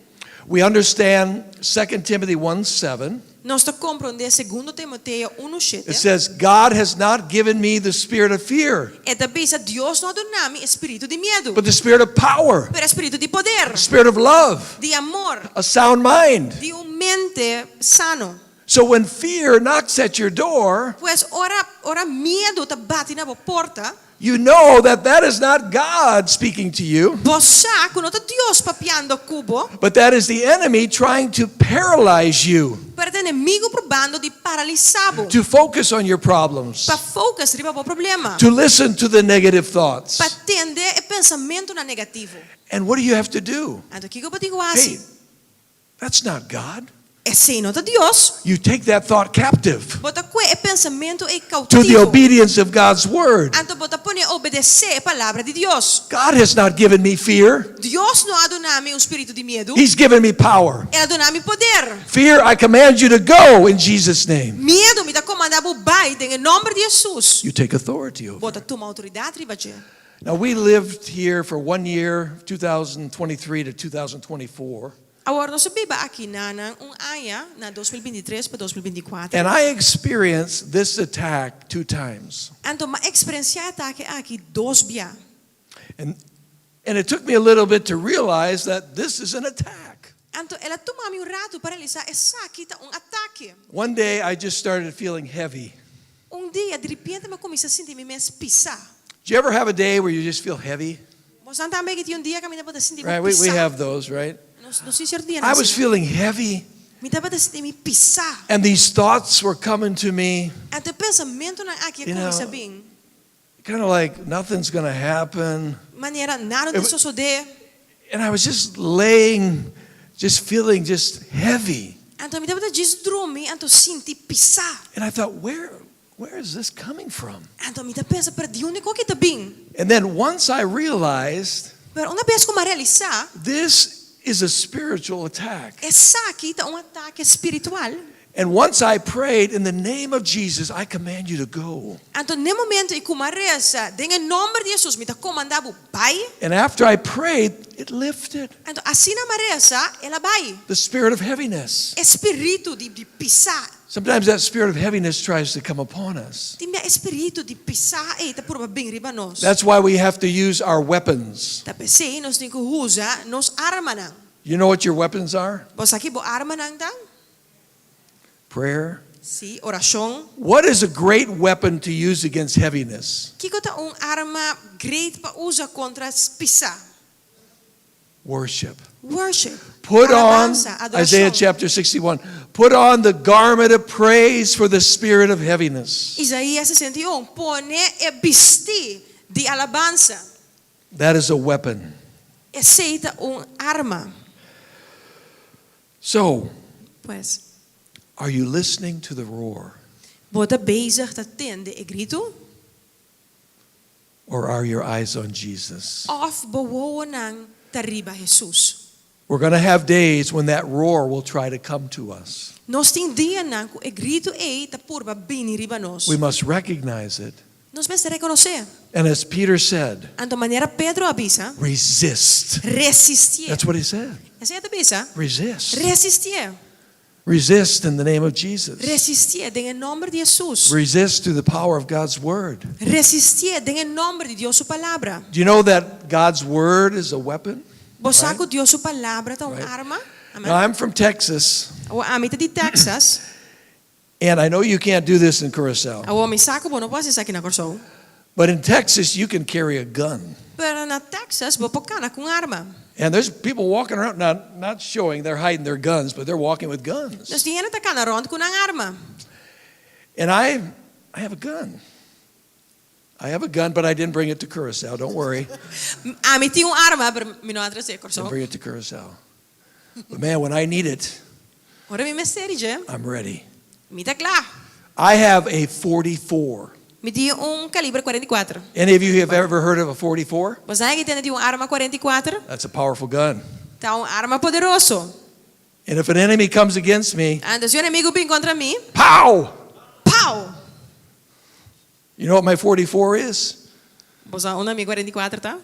Speaker 9: we understand 2 Timothy 1 7.
Speaker 10: Nos ta komprondé Segundo Timoteo unu shete.
Speaker 9: It says, God has not given me the spirit of fear.
Speaker 10: E ta bisa, Dios no a duna mi e spiritu di miedu.
Speaker 9: But the spirit of power.
Speaker 10: Pero e spiritu di poder.
Speaker 9: Spirit of love.
Speaker 10: Di amor.
Speaker 9: A sound mind.
Speaker 10: Di un mente sano.
Speaker 9: So when fear knocks at your door,
Speaker 10: Pues ora ora miedu ta bati na bo porta,
Speaker 9: you know that that is not God speaking to you.
Speaker 10: Bo sa ku no ta Dios papiando ku bo.
Speaker 9: But that is the enemy trying to paralyze you.
Speaker 10: Pero ta enemigu probando di paralisá bo.
Speaker 9: To focus on your problems.
Speaker 10: Pa focus riba bo problema.
Speaker 9: To listen to the negative thoughts.
Speaker 10: Pa tende e pensamentunan negativo.
Speaker 9: And what do you have to do?
Speaker 10: Anto kiko bo tin ku hasi?
Speaker 9: Hey, that's not God.
Speaker 10: Esei no ta Dios.
Speaker 9: You take that thought captive.
Speaker 10: Bo ta kue e pensamentu ei
Speaker 9: To the
Speaker 10: kautivo.
Speaker 9: obedience of God's word.
Speaker 10: Anto bo ta pone obedesé e palabra di Dios.
Speaker 9: God has not given me fear.
Speaker 10: Dios no a duna mi un spiritu di miedu.
Speaker 9: He's given me power.
Speaker 10: El a duna mi poder.
Speaker 9: Fear, I command you to go in Jesus' name.
Speaker 10: Miedu, mi ta komandá bo bai den e nòmber di Hesus.
Speaker 9: You take authority over
Speaker 10: Bo ta tuma outoridat riba dje.
Speaker 9: Now, we lived here for one year, 2023 to 2024,
Speaker 10: Awor nos a biba akinan un aña na 2023 pa 2024.
Speaker 9: and I experienced this attack two times.
Speaker 10: Anto m'a eksperensiá e atake aki dos bia.
Speaker 9: And it took me a little bit to realize that this is an attack.
Speaker 10: Anto el a tuma mi un ratu pa realisá esaki ta un atake.
Speaker 9: One day I just started feeling heavy.
Speaker 10: Un dia, di repente, mi a kuminsá sinti mi mes pisá.
Speaker 9: Do you ever have a day where you just feel heavy?
Speaker 10: Boso tambe tin un dia ku bo ta sinti
Speaker 9: Right? We
Speaker 10: pisá.
Speaker 9: have those, right?
Speaker 10: Nos nos tin sierto dia
Speaker 9: I was feeling heavy,
Speaker 10: Mi tabata sinti mi pisá.
Speaker 9: and these thoughts were coming to me,
Speaker 10: Anto e pensamentunan aki
Speaker 9: You know,
Speaker 10: kuminsá bin.
Speaker 9: kind of like nothing's going to happen.
Speaker 10: Manera nada no ta sosodé.
Speaker 9: And I was just laying, just feeling just heavy.
Speaker 10: Anto mi tabata djis drumi, anto sinti pisá.
Speaker 9: And I thought, where is this coming from?
Speaker 10: Anto mi ta pensa, pero di unda e kos aki ta bin?
Speaker 9: And then once I realized
Speaker 10: Pero unabes ku m'a realisá,
Speaker 9: this is a spiritual attack.
Speaker 10: Esaki ta un atake spiritual.
Speaker 9: And once I prayed, in the name of Jesus, I command you to go.
Speaker 10: Anto na momento ku m'a resa, den nòmber di Hesus, mi ta komandá bo bai.
Speaker 9: And after I prayed, it lifted.
Speaker 10: Anto asina m'a resa, el a bai.
Speaker 9: The spirit of heaviness.
Speaker 10: E spiritu di, di pisá.
Speaker 9: Sometimes that spirit of heaviness tries to come upon us.
Speaker 10: Tin e spiritu di pisá ei ta purba bin riba nos.
Speaker 9: That's why we have to use our weapons.
Speaker 10: Ta p'esei nos tin ku usa nos armanan.
Speaker 9: You know what your weapons are?
Speaker 10: Bo sa kiko bo armanan ta?
Speaker 9: Prayer.
Speaker 10: Si, orashon.
Speaker 9: What is a great weapon to use against heaviness?
Speaker 10: Kiko ta un arma great pa usa kontra pisá?
Speaker 9: Worship.
Speaker 10: Worship.
Speaker 9: Put on,
Speaker 10: Alabansa, adorashon.
Speaker 9: Isaiah chapter 61, put on the garment of praise for the spirit of heaviness.
Speaker 10: Isaías 61, pone e bistí di alabansa.
Speaker 9: That is a weapon.
Speaker 10: Esei ta un arma.
Speaker 9: So,
Speaker 10: Pues,
Speaker 9: are you listening to the roar?
Speaker 10: bo ta bezig ta tende e gritu?
Speaker 9: Or are your eyes on Jesus?
Speaker 10: Òf bo wowonan ta riba Hesus.
Speaker 9: We're going to have days when that roar will try to come to us.
Speaker 10: Nos tin dianan ku e gritu ei ta purba bini riba nos.
Speaker 9: We must recognize it.
Speaker 10: Nos mester rekonosé.
Speaker 9: And as Peter said,
Speaker 10: Anto manera Pedro a bisa,
Speaker 9: resist.
Speaker 10: resistí.
Speaker 9: That's what he said.
Speaker 10: Esei el a bisa.
Speaker 9: Resist.
Speaker 10: Resistí.
Speaker 9: Resist in the name of Jesus.
Speaker 10: Resistí den nòmber di Hesus.
Speaker 9: Resist through the power of God's word.
Speaker 10: Resistí den nòmber di Dios su palabra.
Speaker 9: Do you know that God's word is a weapon?
Speaker 10: Bo sa ku Dios su palabra ta un arma? Amèn.
Speaker 9: Now, I'm from Texas,
Speaker 10: Ami ta di Texas.
Speaker 9: and I know you can't do this in Curacao.
Speaker 10: Awor mi sa ku bo no por hasi esaki na Kòrsou.
Speaker 9: But in Texas, you can carry a gun.
Speaker 10: Pero na Texas, bo por kana ku arma.
Speaker 9: And there's people walking around, not showing, they're hiding their guns, but they're walking with guns.
Speaker 10: Dus tin hende ta kana rònt ku nan arma.
Speaker 9: And I have a gun. I have a gun, but I didn't bring it to Curacao. Don't worry.
Speaker 10: Ami tin un arma, pero mi no a trese
Speaker 9: Didn't
Speaker 10: Kòrsou.
Speaker 9: bring it to Curacao. But man, when I need it,
Speaker 10: Ora mi mester dje,
Speaker 9: I'm ready.
Speaker 10: mi ta kla.
Speaker 9: I have a 44.
Speaker 10: Mi tin un kaliber 44.
Speaker 9: Any of you have ever heard of a 44?
Speaker 10: Boso a tende di un arma 44?
Speaker 9: That's a powerful gun.
Speaker 10: Ta un arma poderoso.
Speaker 9: And if an enemy comes against me,
Speaker 10: Anto si un enemigu bin kontra mi,
Speaker 9: pow!
Speaker 10: pow!
Speaker 9: You know what my 44 is?
Speaker 10: Bo sa unda mi 44 ta?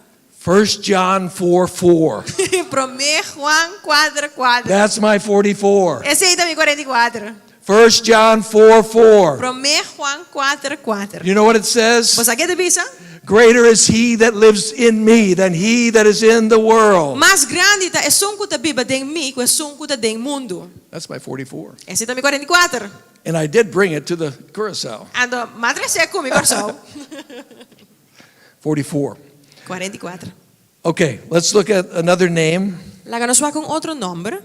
Speaker 9: 1 John 4 4.
Speaker 10: Promé Juan 4 4.
Speaker 9: That's my 44.
Speaker 10: Esei ta mi 44.
Speaker 9: 1 John 4 4.
Speaker 10: Promé Juan 4 4.
Speaker 9: You know what it says?
Speaker 10: Bo sa kiko e ta bisa?
Speaker 9: Greater is he that lives in me than he that is in the world.
Speaker 10: Mas grandi ta esun ku ta biba den mi, ku esun ku ta den mundu.
Speaker 9: That's my 44.
Speaker 10: Esei ta mi 44.
Speaker 9: And I did bring it to the Curacao.
Speaker 10: Anto, m'a trese ku mi Kòrsou.
Speaker 9: 44.
Speaker 10: 44.
Speaker 9: Okay, let's look at another name.
Speaker 10: Laga nos wak un otro nòmber.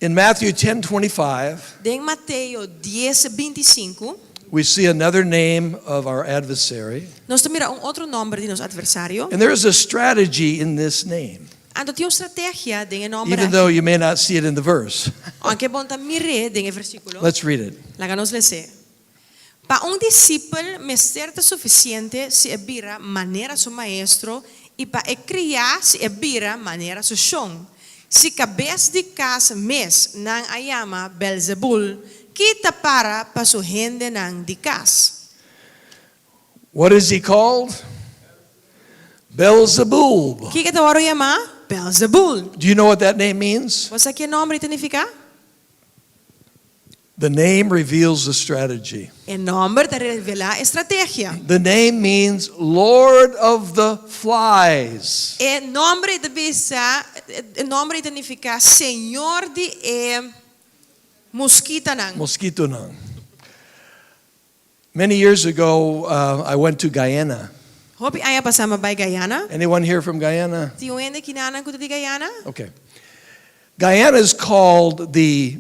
Speaker 9: In Matthew 10 25,
Speaker 10: Den Mateo 10, 25,
Speaker 9: we see another name of our adversary.
Speaker 10: nos ta mira un otro nòmber di nos atversario.
Speaker 9: And there is a strategy in this name,
Speaker 10: Anto tin un strategia den e nòmber
Speaker 9: even
Speaker 10: aki.
Speaker 9: though you may not see it in the verse.
Speaker 10: Aunke bo n' ta mir'é den e versíkulo.
Speaker 9: Let's read it.
Speaker 10: Laga nos les'é. Pa un disipel mester ta sufisiente si e bira manera su maestro i pa e kriá si e bira manera su shon. Si kabes di kas mes nan a yama Belzebul, ki ta para pa su hendenan di kas?
Speaker 9: What is he called? Beelzebul.
Speaker 10: Kiko e ta wòrdu yamá? Beelzebul.
Speaker 9: Do you know what that name means?
Speaker 10: Bo sa ki e nòmber ei ta nifiká?
Speaker 9: The name reveals the strategy.
Speaker 10: E nòmber ta revelá e strategia.
Speaker 9: The name means Lord of the Flies.
Speaker 10: E nòmber ei ta bisa, e nòmber ei ta nifiká Señor di e muskitanan.
Speaker 9: Moskitonan. Many years ago, I went to Guyana.
Speaker 10: Hopi aña pasá mi a bai Guyana.
Speaker 9: Anyone here from Guyana?
Speaker 10: Tin un hende kinanan ku ta di Guyana?
Speaker 9: Okay. Guyana is called the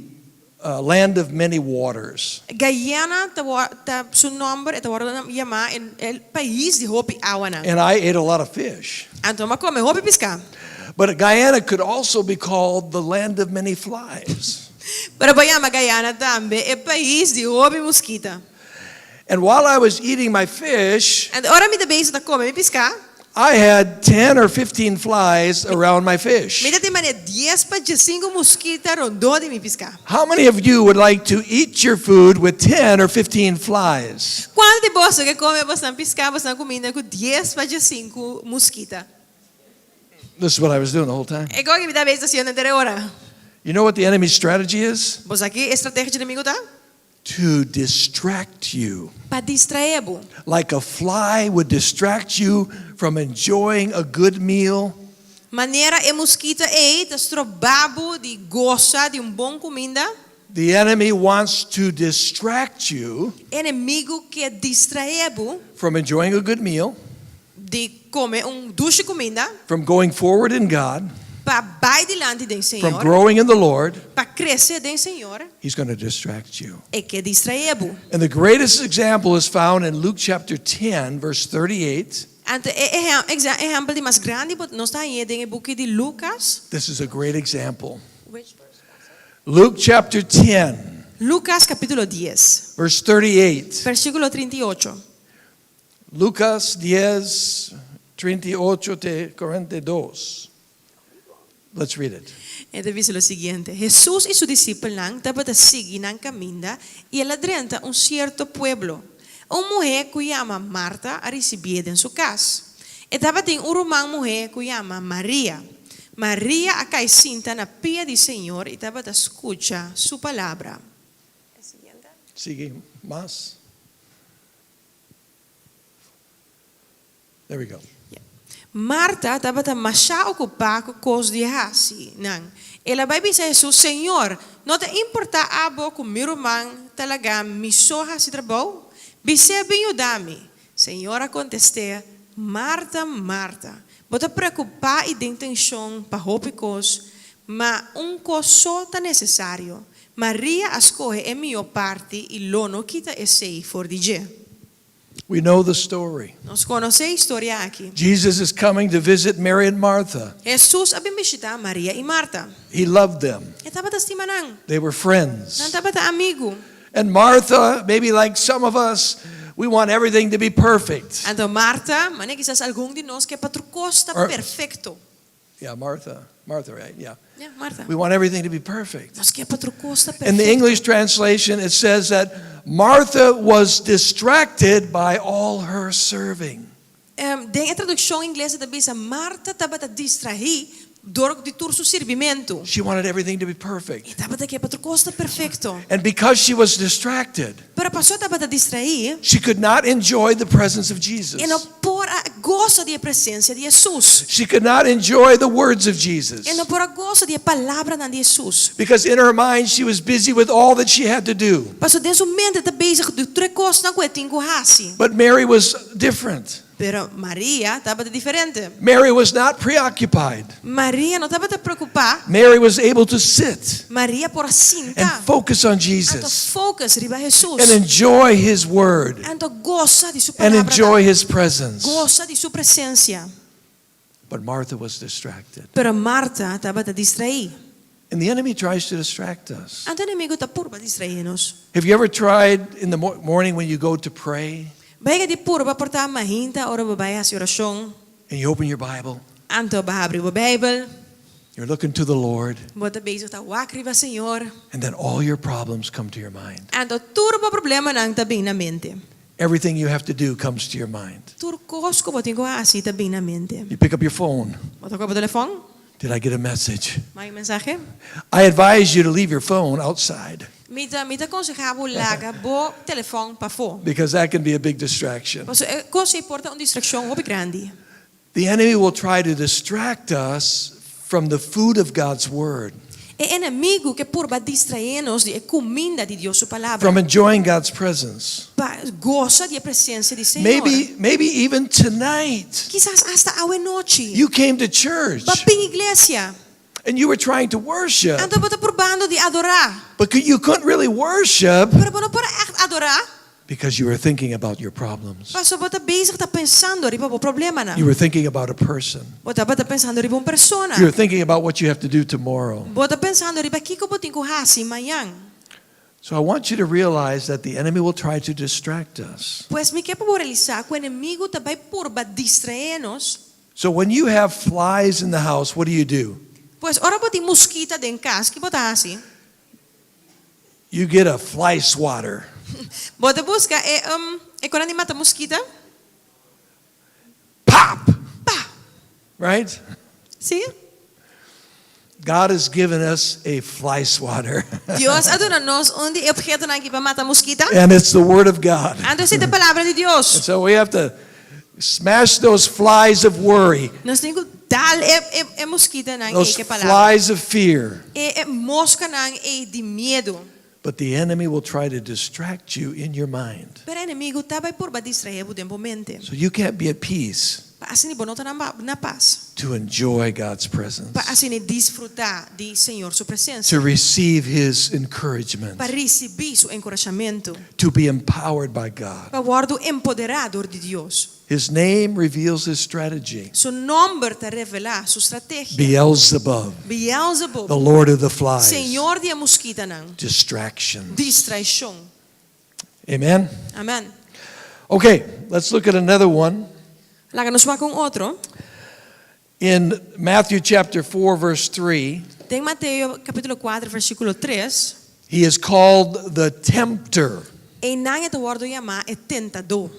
Speaker 9: land of many waters.
Speaker 10: Guyana ta ta su nòmber e ta wòrdu yamá e pais di hopi awanan.
Speaker 9: And I ate a lot of fish.
Speaker 10: Anto mi a kome hopi piská.
Speaker 9: But Guyana could also be called the land of many flies.
Speaker 10: Pero bo yama Guyana tambe e pais di hopi muskita.
Speaker 9: And while I was eating my fish,
Speaker 10: Anto ora mi ta bezig ta kome mi piská.
Speaker 9: I had 10 or 15 flies around my fish.
Speaker 10: Mi ta tin manera dies pa diesinku muskita rondó di mi piská.
Speaker 9: How many of you would like to eat your food with 10 or 15 flies?
Speaker 10: Kuantu di boso ke kome bosnan piská, bosnan kuminda ku dies pa diesinku muskita?
Speaker 9: This is what I was doing the whole time.
Speaker 10: E kos ki mi ta bezig hasiendo henter e ora.
Speaker 9: You know what the enemy's strategy is?
Speaker 10: Bo sa ki e strategia dje enemigu ta?
Speaker 9: To distract you.
Speaker 10: Pa distraé bo.
Speaker 9: Like a fly would distract you from enjoying a good meal.
Speaker 10: Manera e muskita ei ta stroba bo di gosa di un bon kuminda.
Speaker 9: The enemy wants to distract you.
Speaker 10: E enemigu ke distraé bo.
Speaker 9: From enjoying a good meal.
Speaker 10: Di kome un dushi kuminda.
Speaker 9: From going forward in God.
Speaker 10: Pa bai dilanti den
Speaker 9: From
Speaker 10: Señor.
Speaker 9: growing in the Lord.
Speaker 10: Pa krese den Señor.
Speaker 9: He's going to distract you.
Speaker 10: E ke distraé bo.
Speaker 9: And the greatest example is found in Luke chapter 10 verse 38.
Speaker 10: Anto e ehèmpel di mas grandi bo nos ta hañ'é den e buki di Lukas.
Speaker 9: This is a great example.
Speaker 10: Which verse, Pastor?
Speaker 9: Luke chapter 10.
Speaker 10: Lukas kapítulo dies.
Speaker 9: Verse 38.
Speaker 10: Versíkulo 38.
Speaker 9: Lukas dies, 38 te 42. Let's read it.
Speaker 10: E ta bisa lo siguiente, Hesus i su disipelnan tabata sigui nan kaminda i el a drenta un sierto pueblo. Un muhé ku yama Marta a risibié den su kas. E tabatin un ruman muhé ku yama Maria. Maria a kai sinta na pia di Señor i tabata skucha su palabra.
Speaker 9: Sigui mas. There we go.
Speaker 10: Marta tabata mashá okupá ku kos di hasi nan. El a bai bisa Hesus, Señor, no ta importá abo ku mi ruman ta laga mi so hasi trabou? Bis'é bin yuda mi. Señor a kontest'é, Marta, Marta, bo ta preokupá i den tenshon pa hopi kos, ma un kos so ta nesesario. Maria a skohe e mihó parti i lo no kita esei for di dje.
Speaker 9: We know the story.
Speaker 10: Nos konosé e historia aki.
Speaker 9: Jesus is coming to visit Mary and Martha.
Speaker 10: Hesus a bin bishitá Maria i Marta.
Speaker 9: He loved them.
Speaker 10: E tabata stima nan.
Speaker 9: They were friends.
Speaker 10: Nan tabata amigu.
Speaker 9: And Martha, maybe like some of us, we want everything to be perfect.
Speaker 10: Anto Marta, manera kisas algun di nos ke pa tur kos ta perfekto.
Speaker 9: Yeah, Martha. Martha, right? Yeah.
Speaker 10: Yeah, Martha.
Speaker 9: We want everything to be perfect.
Speaker 10: Nos ke pa tur kos ta perfecto.
Speaker 9: In the English translation, it says that Martha was distracted by all her serving.
Speaker 10: Den e tradukshon ingles e ta bisa, Martha tabata distraí dor di tur su sirbimentu.
Speaker 9: She wanted everything to be perfect.
Speaker 10: E tabata ke pa tur kos ta perfecto.
Speaker 9: And because she was distracted,
Speaker 10: Pero paso e tabata distraí,
Speaker 9: she could not enjoy the presence of Jesus.
Speaker 10: E no por a gosa di e presensia di Hesus.
Speaker 9: She could not enjoy the words of Jesus.
Speaker 10: E no por a gosa di e palabranan di Hesus.
Speaker 9: Because in her mind she was busy with all that she had to do.
Speaker 10: Paso den su mente ta bezig ku tur e kosnan ku e tin ku hasi.
Speaker 9: But Mary was different.
Speaker 10: Pero Maria tabata diferente.
Speaker 9: Mary was not preoccupied.
Speaker 10: Maria no tabata preokupá.
Speaker 9: Mary was able to sit.
Speaker 10: Maria por a sinta.
Speaker 9: And focus on Jesus.
Speaker 10: Anto focus riba Hesus.
Speaker 9: And enjoy his word.
Speaker 10: Anto gosa di su
Speaker 9: And
Speaker 10: palabranan.
Speaker 9: enjoy his presence.
Speaker 10: Gosa di su presensia.
Speaker 9: But Martha was distracted.
Speaker 10: Pero Marta tabata distraí.
Speaker 9: And the enemy tries to distract us.
Speaker 10: Anto enemigo ta purba distraí nos.
Speaker 9: Have you ever tried in the morning when you go to pray?
Speaker 10: Bo a yega di purba por ta mainta ora bo bai hasi orashon.
Speaker 9: And you open your Bible.
Speaker 10: Anto bo habri bo Bijbel.
Speaker 9: You're looking to the Lord.
Speaker 10: Bo ta bezig ta wak riba Señor.
Speaker 9: And then all your problems come to your mind.
Speaker 10: Anto tur bo problemanan ta bin na mente.
Speaker 9: Everything you have to do comes to your mind.
Speaker 10: Tur kos ku bo tin ku hasi ta bin na mente.
Speaker 9: You pick up your phone.
Speaker 10: Bo ta kohe bo telefòn,
Speaker 9: Did I get a message?
Speaker 10: m'a haña un mensahe.
Speaker 9: I advise you to leave your phone outside
Speaker 10: Mi ta mi ta konsehá bo laga bo telefòn pafó.
Speaker 9: because that can be a big distraction.
Speaker 10: Pasobra e kos ei por ta un distrakshon hopi grandi.
Speaker 9: The enemy will try to distract us from the food of God's word,
Speaker 10: E enemigu ke purba distraé nos di e kuminda di Dios su Palabra,
Speaker 9: from enjoying God's presence.
Speaker 10: pa gosa di e presensia di Señor.
Speaker 9: Maybe maybe even tonight
Speaker 10: Kisas asta awe nochi.
Speaker 9: you came to church
Speaker 10: Bo a bin iglesia,
Speaker 9: and you were trying to worship,
Speaker 10: anto bo ta purbando di adorá,
Speaker 9: but you couldn't really worship
Speaker 10: pero bo no por a ègt adorá
Speaker 9: because you were thinking about your problems.
Speaker 10: pasobra bo ta bezig ta pensando riba bo problemanan.
Speaker 9: You were thinking about a person.
Speaker 10: Bo tabata pensando riba un persona.
Speaker 9: You were thinking about what you have to do tomorrow.
Speaker 10: Bo ta pensando riba kiko bo tin ku hasi mañan.
Speaker 9: So I want you to realize that the enemy will try to distract us.
Speaker 10: Pues mi ke pa bo realisá ku enemigu ta bai purba distraé nos.
Speaker 9: So when you have flies in the house, what do you do?
Speaker 10: Pues ora bo tin muskita den kas, ki bo ta hasi?
Speaker 9: You get a fly swatter.
Speaker 10: Bo ta buska e um e konan di mata muskita?
Speaker 9: Pop!
Speaker 10: Pa!
Speaker 9: Right?
Speaker 10: Sí?
Speaker 9: God has given us a fly swatter.
Speaker 10: Dios a duna nos un di e obhetonan aki pa mata muskita.
Speaker 9: And it's the Word of God.
Speaker 10: Anto esei ta e Palabra di
Speaker 9: And
Speaker 10: Dios.
Speaker 9: so we have to smash those flies of worry,
Speaker 10: Nos tin ku dal e e e muskitanan ei
Speaker 9: those
Speaker 10: ku e Palabra.
Speaker 9: flies of fear.
Speaker 10: E e moskanan ei di miedu.
Speaker 9: But the enemy will try to distract you in your mind.
Speaker 10: Pero e enemigu ta bai purba distraé bo den bo mente.
Speaker 9: So you can't be at peace
Speaker 10: Pa asina bo no ta na pas.
Speaker 9: to enjoy God's presence,
Speaker 10: Pa asina disfrutá di Señor su presensia.
Speaker 9: to receive His encouragement,
Speaker 10: Pa risibí su enkurashamentu.
Speaker 9: to be empowered by God.
Speaker 10: Pa wòrdu empoderá dor di Dios.
Speaker 9: His name reveals His strategy.
Speaker 10: Su nòmber ta revelá su strategia.
Speaker 9: Beelzebub,
Speaker 10: Beelzebub,
Speaker 9: the Lord of the flies.
Speaker 10: Señor di e muskitanan.
Speaker 9: Distractions.
Speaker 10: Distraishon.
Speaker 9: Amen.
Speaker 10: Amen.
Speaker 9: Okay, let's look at another one.
Speaker 10: Laga nos wak un otro.
Speaker 9: In Matthew chapter 4 verse 3,
Speaker 10: Den Mateo kapítulo 4 versíkulo 3,
Speaker 9: he is called the tempter.
Speaker 10: einan e ta wòrdu yamá e tentadó.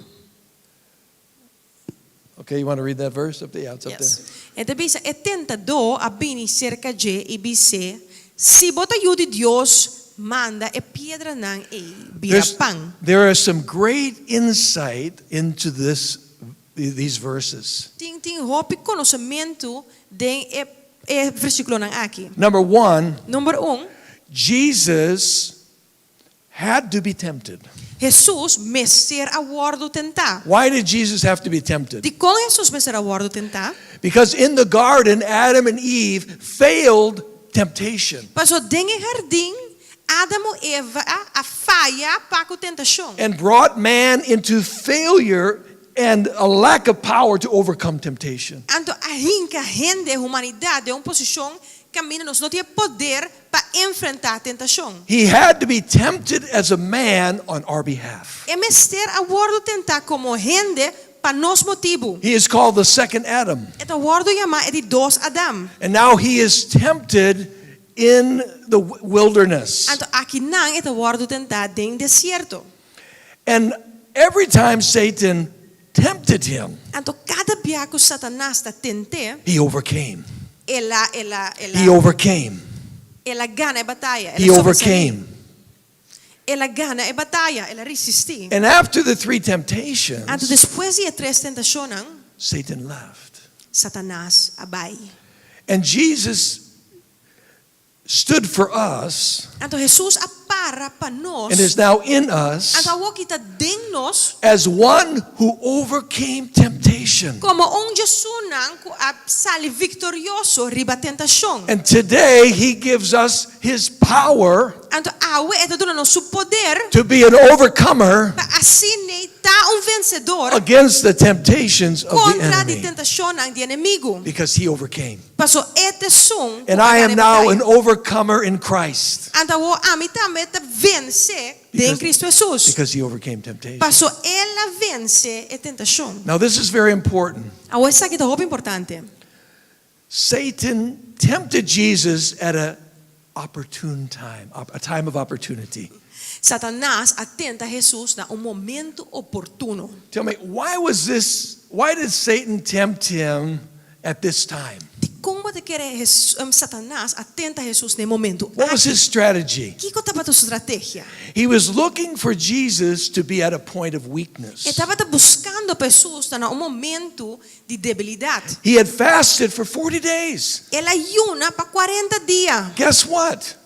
Speaker 9: Okay, you want to read that verse up there? Yeah, it's up
Speaker 10: Yes. E ta bisa, E tentadó a bini serka dje i bis'é, Si bo ta yu di Dios, manda e piedranan ei bira
Speaker 9: There's,
Speaker 10: pan.
Speaker 9: there is some great insight into this, these verses.
Speaker 10: Tin tin hopi konosementu den e e versíkulonan aki.
Speaker 9: Number one,
Speaker 10: Number un,
Speaker 9: Jesus had to be tempted.
Speaker 10: Hesus mester a wòrdu tentá.
Speaker 9: Why did Jesus have to be tempted?
Speaker 10: Dikon Hesus mester a wòrdu tentá?
Speaker 9: Because in the garden, Adam and Eve failed temptation.
Speaker 10: Paso den e hardin, Adam ku Eva a faya pa ku tentashon.
Speaker 9: And brought man into failure and a lack of power to overcome temptation.
Speaker 10: Anto a hinka hende, humanidat, den un posishon kaminda nos no tin e poder pa enfrentá tentashon.
Speaker 9: He had to be tempted as a man on our behalf.
Speaker 10: E mester a wòrdu tentá komo hende pa nos motibu.
Speaker 9: He is called the second Adam.
Speaker 10: E ta wòrdu yamá e di dos Adam.
Speaker 9: And now he is tempted in the wilderness.
Speaker 10: Anto akinan e ta wòrdu tentá den desierto.
Speaker 9: And every time Satan tempted him,
Speaker 10: Anto kada bia ku Satanas ta tent'é,
Speaker 9: he overcame.
Speaker 10: el a, el a, el a,
Speaker 9: He overcame.
Speaker 10: el a gana e bataya, el
Speaker 9: He
Speaker 10: a sobresalí.
Speaker 9: overcame.
Speaker 10: El a gana e bataya, el a resistí.
Speaker 9: And after the three temptations,
Speaker 10: Anto despues di e tres tentashonnan,
Speaker 9: Satan left.
Speaker 10: Satanas a bai.
Speaker 9: And Jesus stood for us
Speaker 10: Anto Hesus a para pa nos.
Speaker 9: and is now in us
Speaker 10: Anto awor ki ta den nos.
Speaker 9: as one who overcame temptation.
Speaker 10: Komo un djesunnan ku a sali viktorioso riba tentashon.
Speaker 9: And today he gives us his power
Speaker 10: Anto awe e ta duna nos su poder
Speaker 9: to be an overcomer
Speaker 10: pa asina ta un vensedor
Speaker 9: against the temptations of the
Speaker 10: kontra di
Speaker 9: enemy.
Speaker 10: tentashonnan di enemigu.
Speaker 9: Because he overcame.
Speaker 10: Paso e ta esun ku
Speaker 9: And
Speaker 10: a
Speaker 9: I
Speaker 10: gana
Speaker 9: am
Speaker 10: e
Speaker 9: now
Speaker 10: bataya.
Speaker 9: an overcomer in Christ.
Speaker 10: Anto awor ami tambe ta vense den
Speaker 9: Because,
Speaker 10: Cristo Hesus.
Speaker 9: because he overcame temptation.
Speaker 10: Paso el a vense e tentashon.
Speaker 9: Now this is very important.
Speaker 10: Awor esaki ta hopi importante.
Speaker 9: Satan tempted Jesus at a opportune time, a time of opportunity.
Speaker 10: Satanas a tenta Hesus na un momento oportuno.
Speaker 9: Tell me, why was this, why did Satan tempt him at this time?
Speaker 10: Kon bo ta kere Satanas a tenta Hesus na e momento
Speaker 9: What was
Speaker 10: aki?
Speaker 9: his strategy?
Speaker 10: Kiko tabata su strategia?
Speaker 9: He was looking for Jesus to be at a point of
Speaker 10: E
Speaker 9: weakness.
Speaker 10: tabata buskando pa Hesus ta na un momento di debilidat.
Speaker 9: He had fasted for 40 days.
Speaker 10: El a yuna pa kuarenta dia.
Speaker 9: Guess what?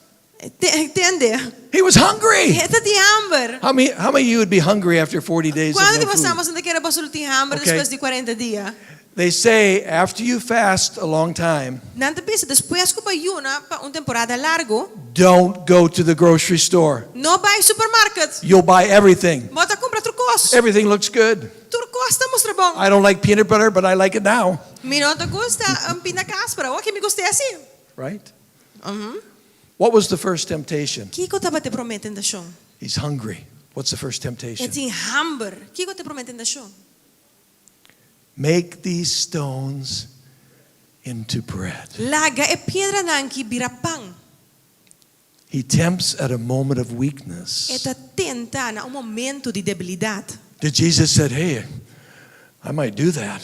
Speaker 10: Tende?
Speaker 9: He was hungry.
Speaker 10: E tabatin hamber.
Speaker 9: How many of you would be hungry after 40 days of
Speaker 10: Kuantu
Speaker 9: no food?
Speaker 10: di boso ta kere boso lo tin hamber despues di kuarenta dia?
Speaker 9: They say after you fast a long time,
Speaker 10: Nan ta bisa despues ku bo yuna pa un temporada largu,
Speaker 9: don't go to the grocery store.
Speaker 10: No bai supermarket.
Speaker 9: You'll buy everything.
Speaker 10: Bo ta kumpra tur kos.
Speaker 9: Everything looks good.
Speaker 10: Tur kos ta mustra bon.
Speaker 9: I don't like peanut butter, but I like it now.
Speaker 10: Mi no ta gusta un pindakaas, pero awor mi gust'é asina.
Speaker 9: Right? What was the first temptation?
Speaker 10: Kiko tabata e promé tentashon?
Speaker 9: He's hungry. What's the first temptation?
Speaker 10: E tin hamber. Kiko ta e promé tentashon?
Speaker 9: Make these stones into bread.
Speaker 10: Laga e piedranan aki bira pan.
Speaker 9: He tempts at a moment of weakness.
Speaker 10: E ta tenta na un momento di debilidat.
Speaker 9: Did Jesus said, "Hey, I might do that"?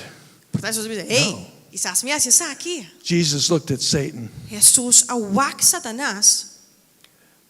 Speaker 10: Por ta Hesus a bisa, hey,
Speaker 9: No.
Speaker 10: kisas mi hasi esaki.
Speaker 9: Jesus looked at Satan.
Speaker 10: Hesus a wak Satanas.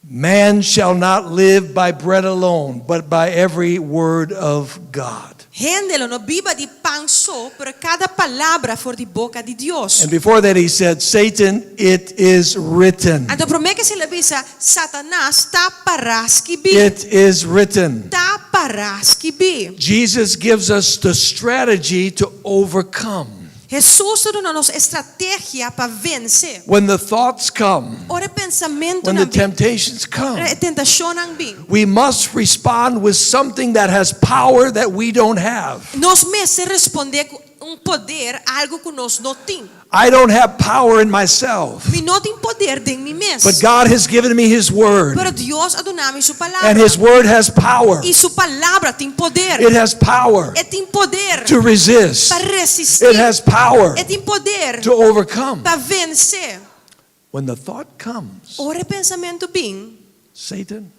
Speaker 9: Man shall not live by bread alone, but by every word of God.
Speaker 10: Hende lo no biba di pan so, pero kada palabra for di boka di Dios.
Speaker 9: And before that, he said, "Satan, it is written."
Speaker 10: Anto promé ku esei el a bisa, Satanas ta pará skibí.
Speaker 9: It is written.
Speaker 10: Ta pará skibí.
Speaker 9: Jesus gives us the strategy to overcome.
Speaker 10: Hesus ta duna nos strategia pa vense.
Speaker 9: When the thoughts come,
Speaker 10: Ora pensamentu
Speaker 9: when the
Speaker 10: nan bin,
Speaker 9: temptations come,
Speaker 10: tentashonnan bin.
Speaker 9: we must respond with something that has power that we don't have.
Speaker 10: Nos mester respondé ku un poder, algu ku nos no tin.
Speaker 9: I don't have power in myself,
Speaker 10: Mi no tin poder den mi mes.
Speaker 9: but God has given me His word,
Speaker 10: Pero Dios a duna mi su palabra.
Speaker 9: and His word has power.
Speaker 10: I su palabra tin poder.
Speaker 9: It has power
Speaker 10: E tin poder
Speaker 9: to resist,
Speaker 10: pa resistí.
Speaker 9: it has power
Speaker 10: E tin poder
Speaker 9: to overcome.
Speaker 10: pa vense.
Speaker 9: When the thought comes,
Speaker 10: Ora e pensamentu bin,
Speaker 9: "Satan,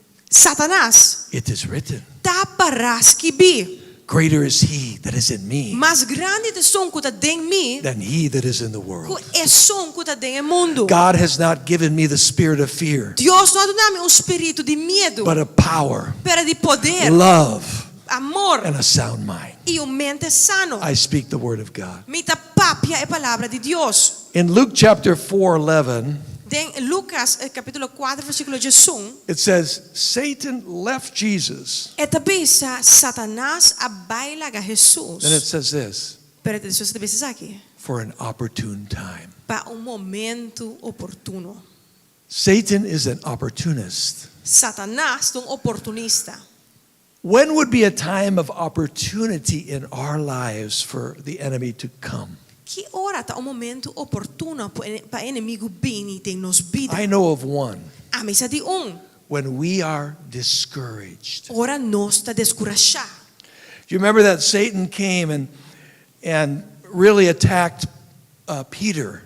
Speaker 10: Satanas,
Speaker 9: it is written.
Speaker 10: Ta pará skibí.
Speaker 9: Greater is He that is in me
Speaker 10: Mas grandi ta esun ku ta den mi
Speaker 9: than he that is in the
Speaker 10: ku
Speaker 9: world.
Speaker 10: esun ku ta den mundu.
Speaker 9: God has not given me the spirit of fear,
Speaker 10: Dios no a duna mi un spiritu di miedu,
Speaker 9: but of power,
Speaker 10: pero di poder,
Speaker 9: love,
Speaker 10: amor
Speaker 9: and a sound mind.
Speaker 10: i un mente sano.
Speaker 9: I speak the word of God.
Speaker 10: Mi ta papia e palabra di Dios.
Speaker 9: In Luke chapter 4 11,
Speaker 10: Den Lucas eh, kapítulo 4, versíkulo 11,
Speaker 9: it says, Satan left Jesus.
Speaker 10: e ta bisa Satanas a bai laga Hesus.
Speaker 9: Then it says this
Speaker 10: Pero despues e ta bisa esaki,
Speaker 9: for an opportune time.
Speaker 10: Pa un momento oportuno.
Speaker 9: Satan is an opportunist.
Speaker 10: Satanas ta un oportunista.
Speaker 9: When would be a time of opportunity in our lives for the enemy to come?
Speaker 10: Ki ora ta un momento oportuno pa enemigu bini den nos bida?
Speaker 9: I know of one.
Speaker 10: Ami sa di un.
Speaker 9: When we are discouraged.
Speaker 10: Ora nos ta deskurashá.
Speaker 9: Do you remember that Satan came and really attacked Peter?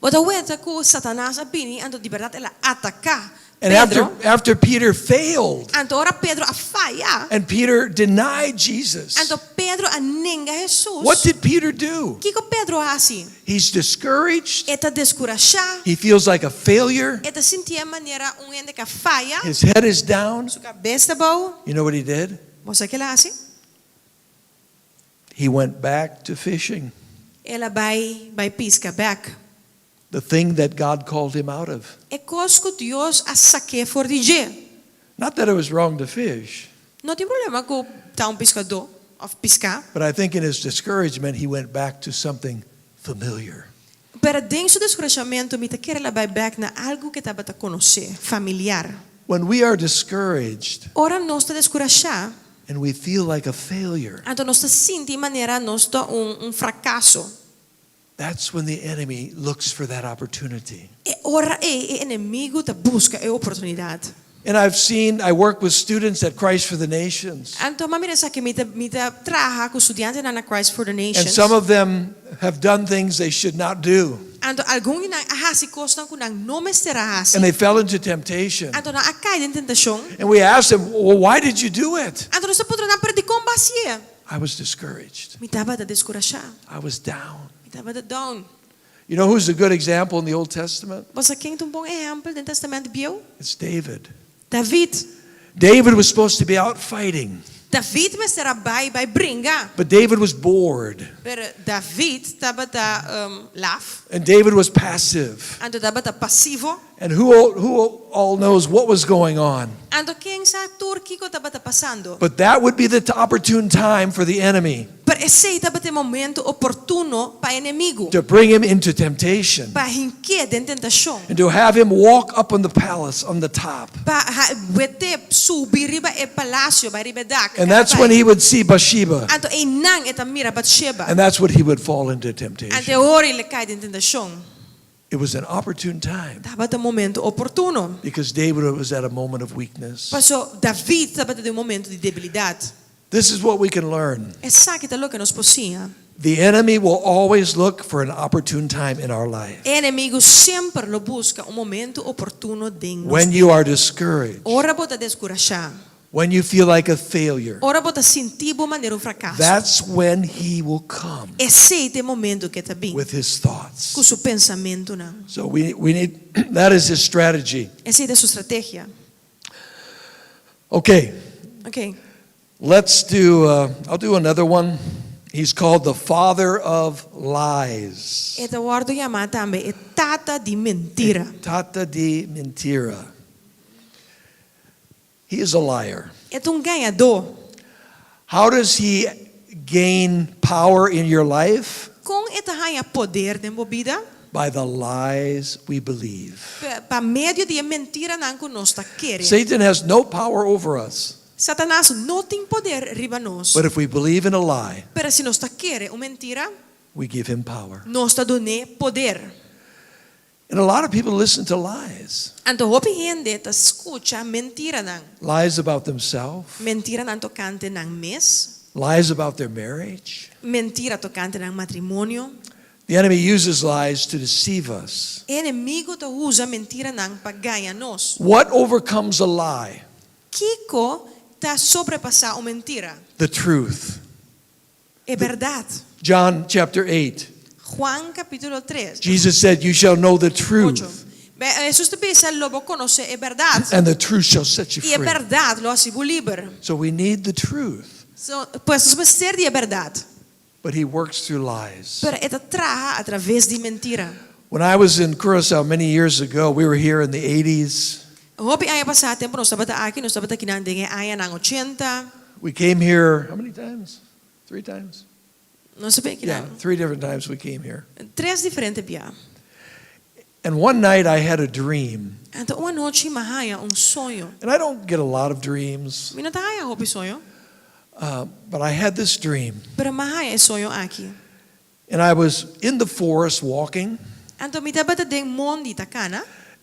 Speaker 10: Bo ta weta ku Satanas a bini anto di berdat el a ataká
Speaker 9: And after,
Speaker 10: Pedro.
Speaker 9: after Peter failed
Speaker 10: Anto ora Pedro a faya,
Speaker 9: and Peter denied Jesus,
Speaker 10: anto Pedro a nenga Hesus.
Speaker 9: what did Peter do?
Speaker 10: Kiko Pedro a hasi?
Speaker 9: He's discouraged.
Speaker 10: E ta deskurashá.
Speaker 9: He feels like a failure.
Speaker 10: E ta sinti manera un hende ku a faya.
Speaker 9: His head is down.
Speaker 10: Su kabes ta abou.
Speaker 9: You know what he did?
Speaker 10: Bo sa kiko el a hasi?
Speaker 9: He went back to fishing,
Speaker 10: El a bai bai piska bèk.
Speaker 9: the thing that God called him out of.
Speaker 10: E kos ku Dios a sak'é for di dje.
Speaker 9: Not that it was wrong to fish,
Speaker 10: No tin problema ku ta un piskadó òf piska.
Speaker 9: but I think in his discouragement, he went back to something familiar.
Speaker 10: Pero den su deskurashamentu, mi ta kere el a bai bèk na algu ku e tabata konosé, familiar.
Speaker 9: When we are discouraged
Speaker 10: Ora nos ta deskurashá,
Speaker 9: and we feel like a failure,
Speaker 10: anto nos ta sinti manera nos ta un frakaso.
Speaker 9: that's when the enemy looks for that opportunity.
Speaker 10: E ora ei e enemigu ta buska e oportunidat.
Speaker 9: And I've seen, I work with students at Christ for the Nations,
Speaker 10: Anto m'a mira esaki mi ta mi ta traha ku studiantenan na Christ for the
Speaker 9: and
Speaker 10: Nations.
Speaker 9: some of them have done things they should not do.
Speaker 10: Anto algun di nan a hasi kosnan ku nan no mester a hasi.
Speaker 9: And they fell into temptation.
Speaker 10: Anto nan a kai den tentashon.
Speaker 9: And we asked them, Well, why did you do it?
Speaker 10: Anto nos a puntra nan, Pero dikon bo a hasié?
Speaker 9: I was discouraged.
Speaker 10: Mi tabata deskurashá.
Speaker 9: I was down.
Speaker 10: Mi tabata down.
Speaker 9: You know who's a good example in the Old Testament?
Speaker 10: Bo sa ken ta un bon ehèmpel den Tèstamènt Bieu?
Speaker 9: It's David.
Speaker 10: David.
Speaker 9: David was supposed to be out fighting.
Speaker 10: David mester a bai bai bringa.
Speaker 9: But David was bored.
Speaker 10: Pero David tabata laf.
Speaker 9: And David was passive.
Speaker 10: Anto tabata pasivo.
Speaker 9: And who all, who all knows what was going on?
Speaker 10: Anto ken sa tur kiko tabata pasando?
Speaker 9: But that would be the opportune time for the enemy
Speaker 10: Pero esei tabata e momento oportuno pa e enemigu.
Speaker 9: to bring him into temptation
Speaker 10: Pa hink'é den tentashon.
Speaker 9: and to have him walk up on the palace on the top.
Speaker 10: Pa wet'é subi riba e palasio, bai riba e dak.
Speaker 9: And that's when he would see Bathsheba.
Speaker 10: Anto einan e ta mira Batsheba.
Speaker 9: And that's when he would fall into
Speaker 10: Anto e
Speaker 9: temptation.
Speaker 10: ora el a kai den tentashon.
Speaker 9: It was an opportune time.
Speaker 10: Tabata un momento oportuno.
Speaker 9: Because David was at a moment of weakness.
Speaker 10: Paso David tabata den un momento di debilidat.
Speaker 9: This is what we can learn.
Speaker 10: Esaki ta loke nos por siña.
Speaker 9: The enemy will always look for an opportune time in our life.
Speaker 10: E enemigu semper lo buska un momento oportuno den nos
Speaker 9: When
Speaker 10: bida.
Speaker 9: you are discouraged.
Speaker 10: Ora bo ta deskurashá.
Speaker 9: When you feel like a failure.
Speaker 10: Ora bo ta sinti bo manera un frakaso.
Speaker 9: That's when he will come.
Speaker 10: Esei ta e momento ku e ta bin.
Speaker 9: With his thoughts.
Speaker 10: Ku su pensamentunan.
Speaker 9: So we, we need that is his strategy.
Speaker 10: Esei ta su strategia.
Speaker 9: Okay.
Speaker 10: Okay.
Speaker 9: Let's do uh, I'll do another one. He's called the father of lies.
Speaker 10: E ta wòrdu yamá tambe e tata di mentira.
Speaker 9: E tata di mentira. He is a liar.
Speaker 10: E ta un gañadó.
Speaker 9: How does he gain power in your life?
Speaker 10: Kon e ta haña poder den bo bida?
Speaker 9: By the lies we believe.
Speaker 10: Pa medio di e mentiranan ku nos ta kere.
Speaker 9: Satan has no power over us.
Speaker 10: Satanas no tin poder riba nos.
Speaker 9: But if we believe in a lie,
Speaker 10: Pero si nos ta kere un mentira,
Speaker 9: we give him power.
Speaker 10: nos ta dun'é poder.
Speaker 9: And a lot of people listen to lies.
Speaker 10: Anto hopi hende ta skucha mentiranan.
Speaker 9: Lies about themselves.
Speaker 10: Mentiranan tokante nan mes.
Speaker 9: Lies about their marriage.
Speaker 10: Mentira tokante nan matrimonio.
Speaker 9: The enemy uses lies to deceive us.
Speaker 10: E enemigu ta usa mentiranan pa gaña nos.
Speaker 9: What overcomes a lie?
Speaker 10: Kiko ta sobrepasá un mentira?
Speaker 9: The truth.
Speaker 10: E bèrdat.
Speaker 9: John chapter 8.
Speaker 10: Juan kapítulo tres.
Speaker 9: Jesus said, You shall know the
Speaker 10: Ocho.
Speaker 9: truth.
Speaker 10: Hesus ta bisa, Lo bo konosé e bèrdat.
Speaker 9: And the truth shall set you
Speaker 10: I e
Speaker 9: free.
Speaker 10: bèrdat lo hasi bo liber.
Speaker 9: So we need the truth.
Speaker 10: So, pues nos mester di e bèrdat.
Speaker 9: But he works through lies.
Speaker 10: Pero e ta traha atraves di mentira.
Speaker 9: When I was in Curacao many years ago, we were here in the eighties.
Speaker 10: Hopi aña pasá tempu nos tabata aki, nos tabata kinan den e añanan ochenta.
Speaker 9: We came here, how many times? Three times?
Speaker 10: Nos a bin
Speaker 9: Yeah,
Speaker 10: kinan.
Speaker 9: three different times we came here.
Speaker 10: Tres diferente bia.
Speaker 9: And one night I had a dream.
Speaker 10: Anto un anochi mi a haña un soño.
Speaker 9: And I don't get a lot of dreams.
Speaker 10: Mi no ta haña hopi soño.
Speaker 9: Uh, but I had this dream.
Speaker 10: Pero mi a haña e soño aki.
Speaker 9: And I was in the forest walking.
Speaker 10: Anto mi tabata den mondi ta kana.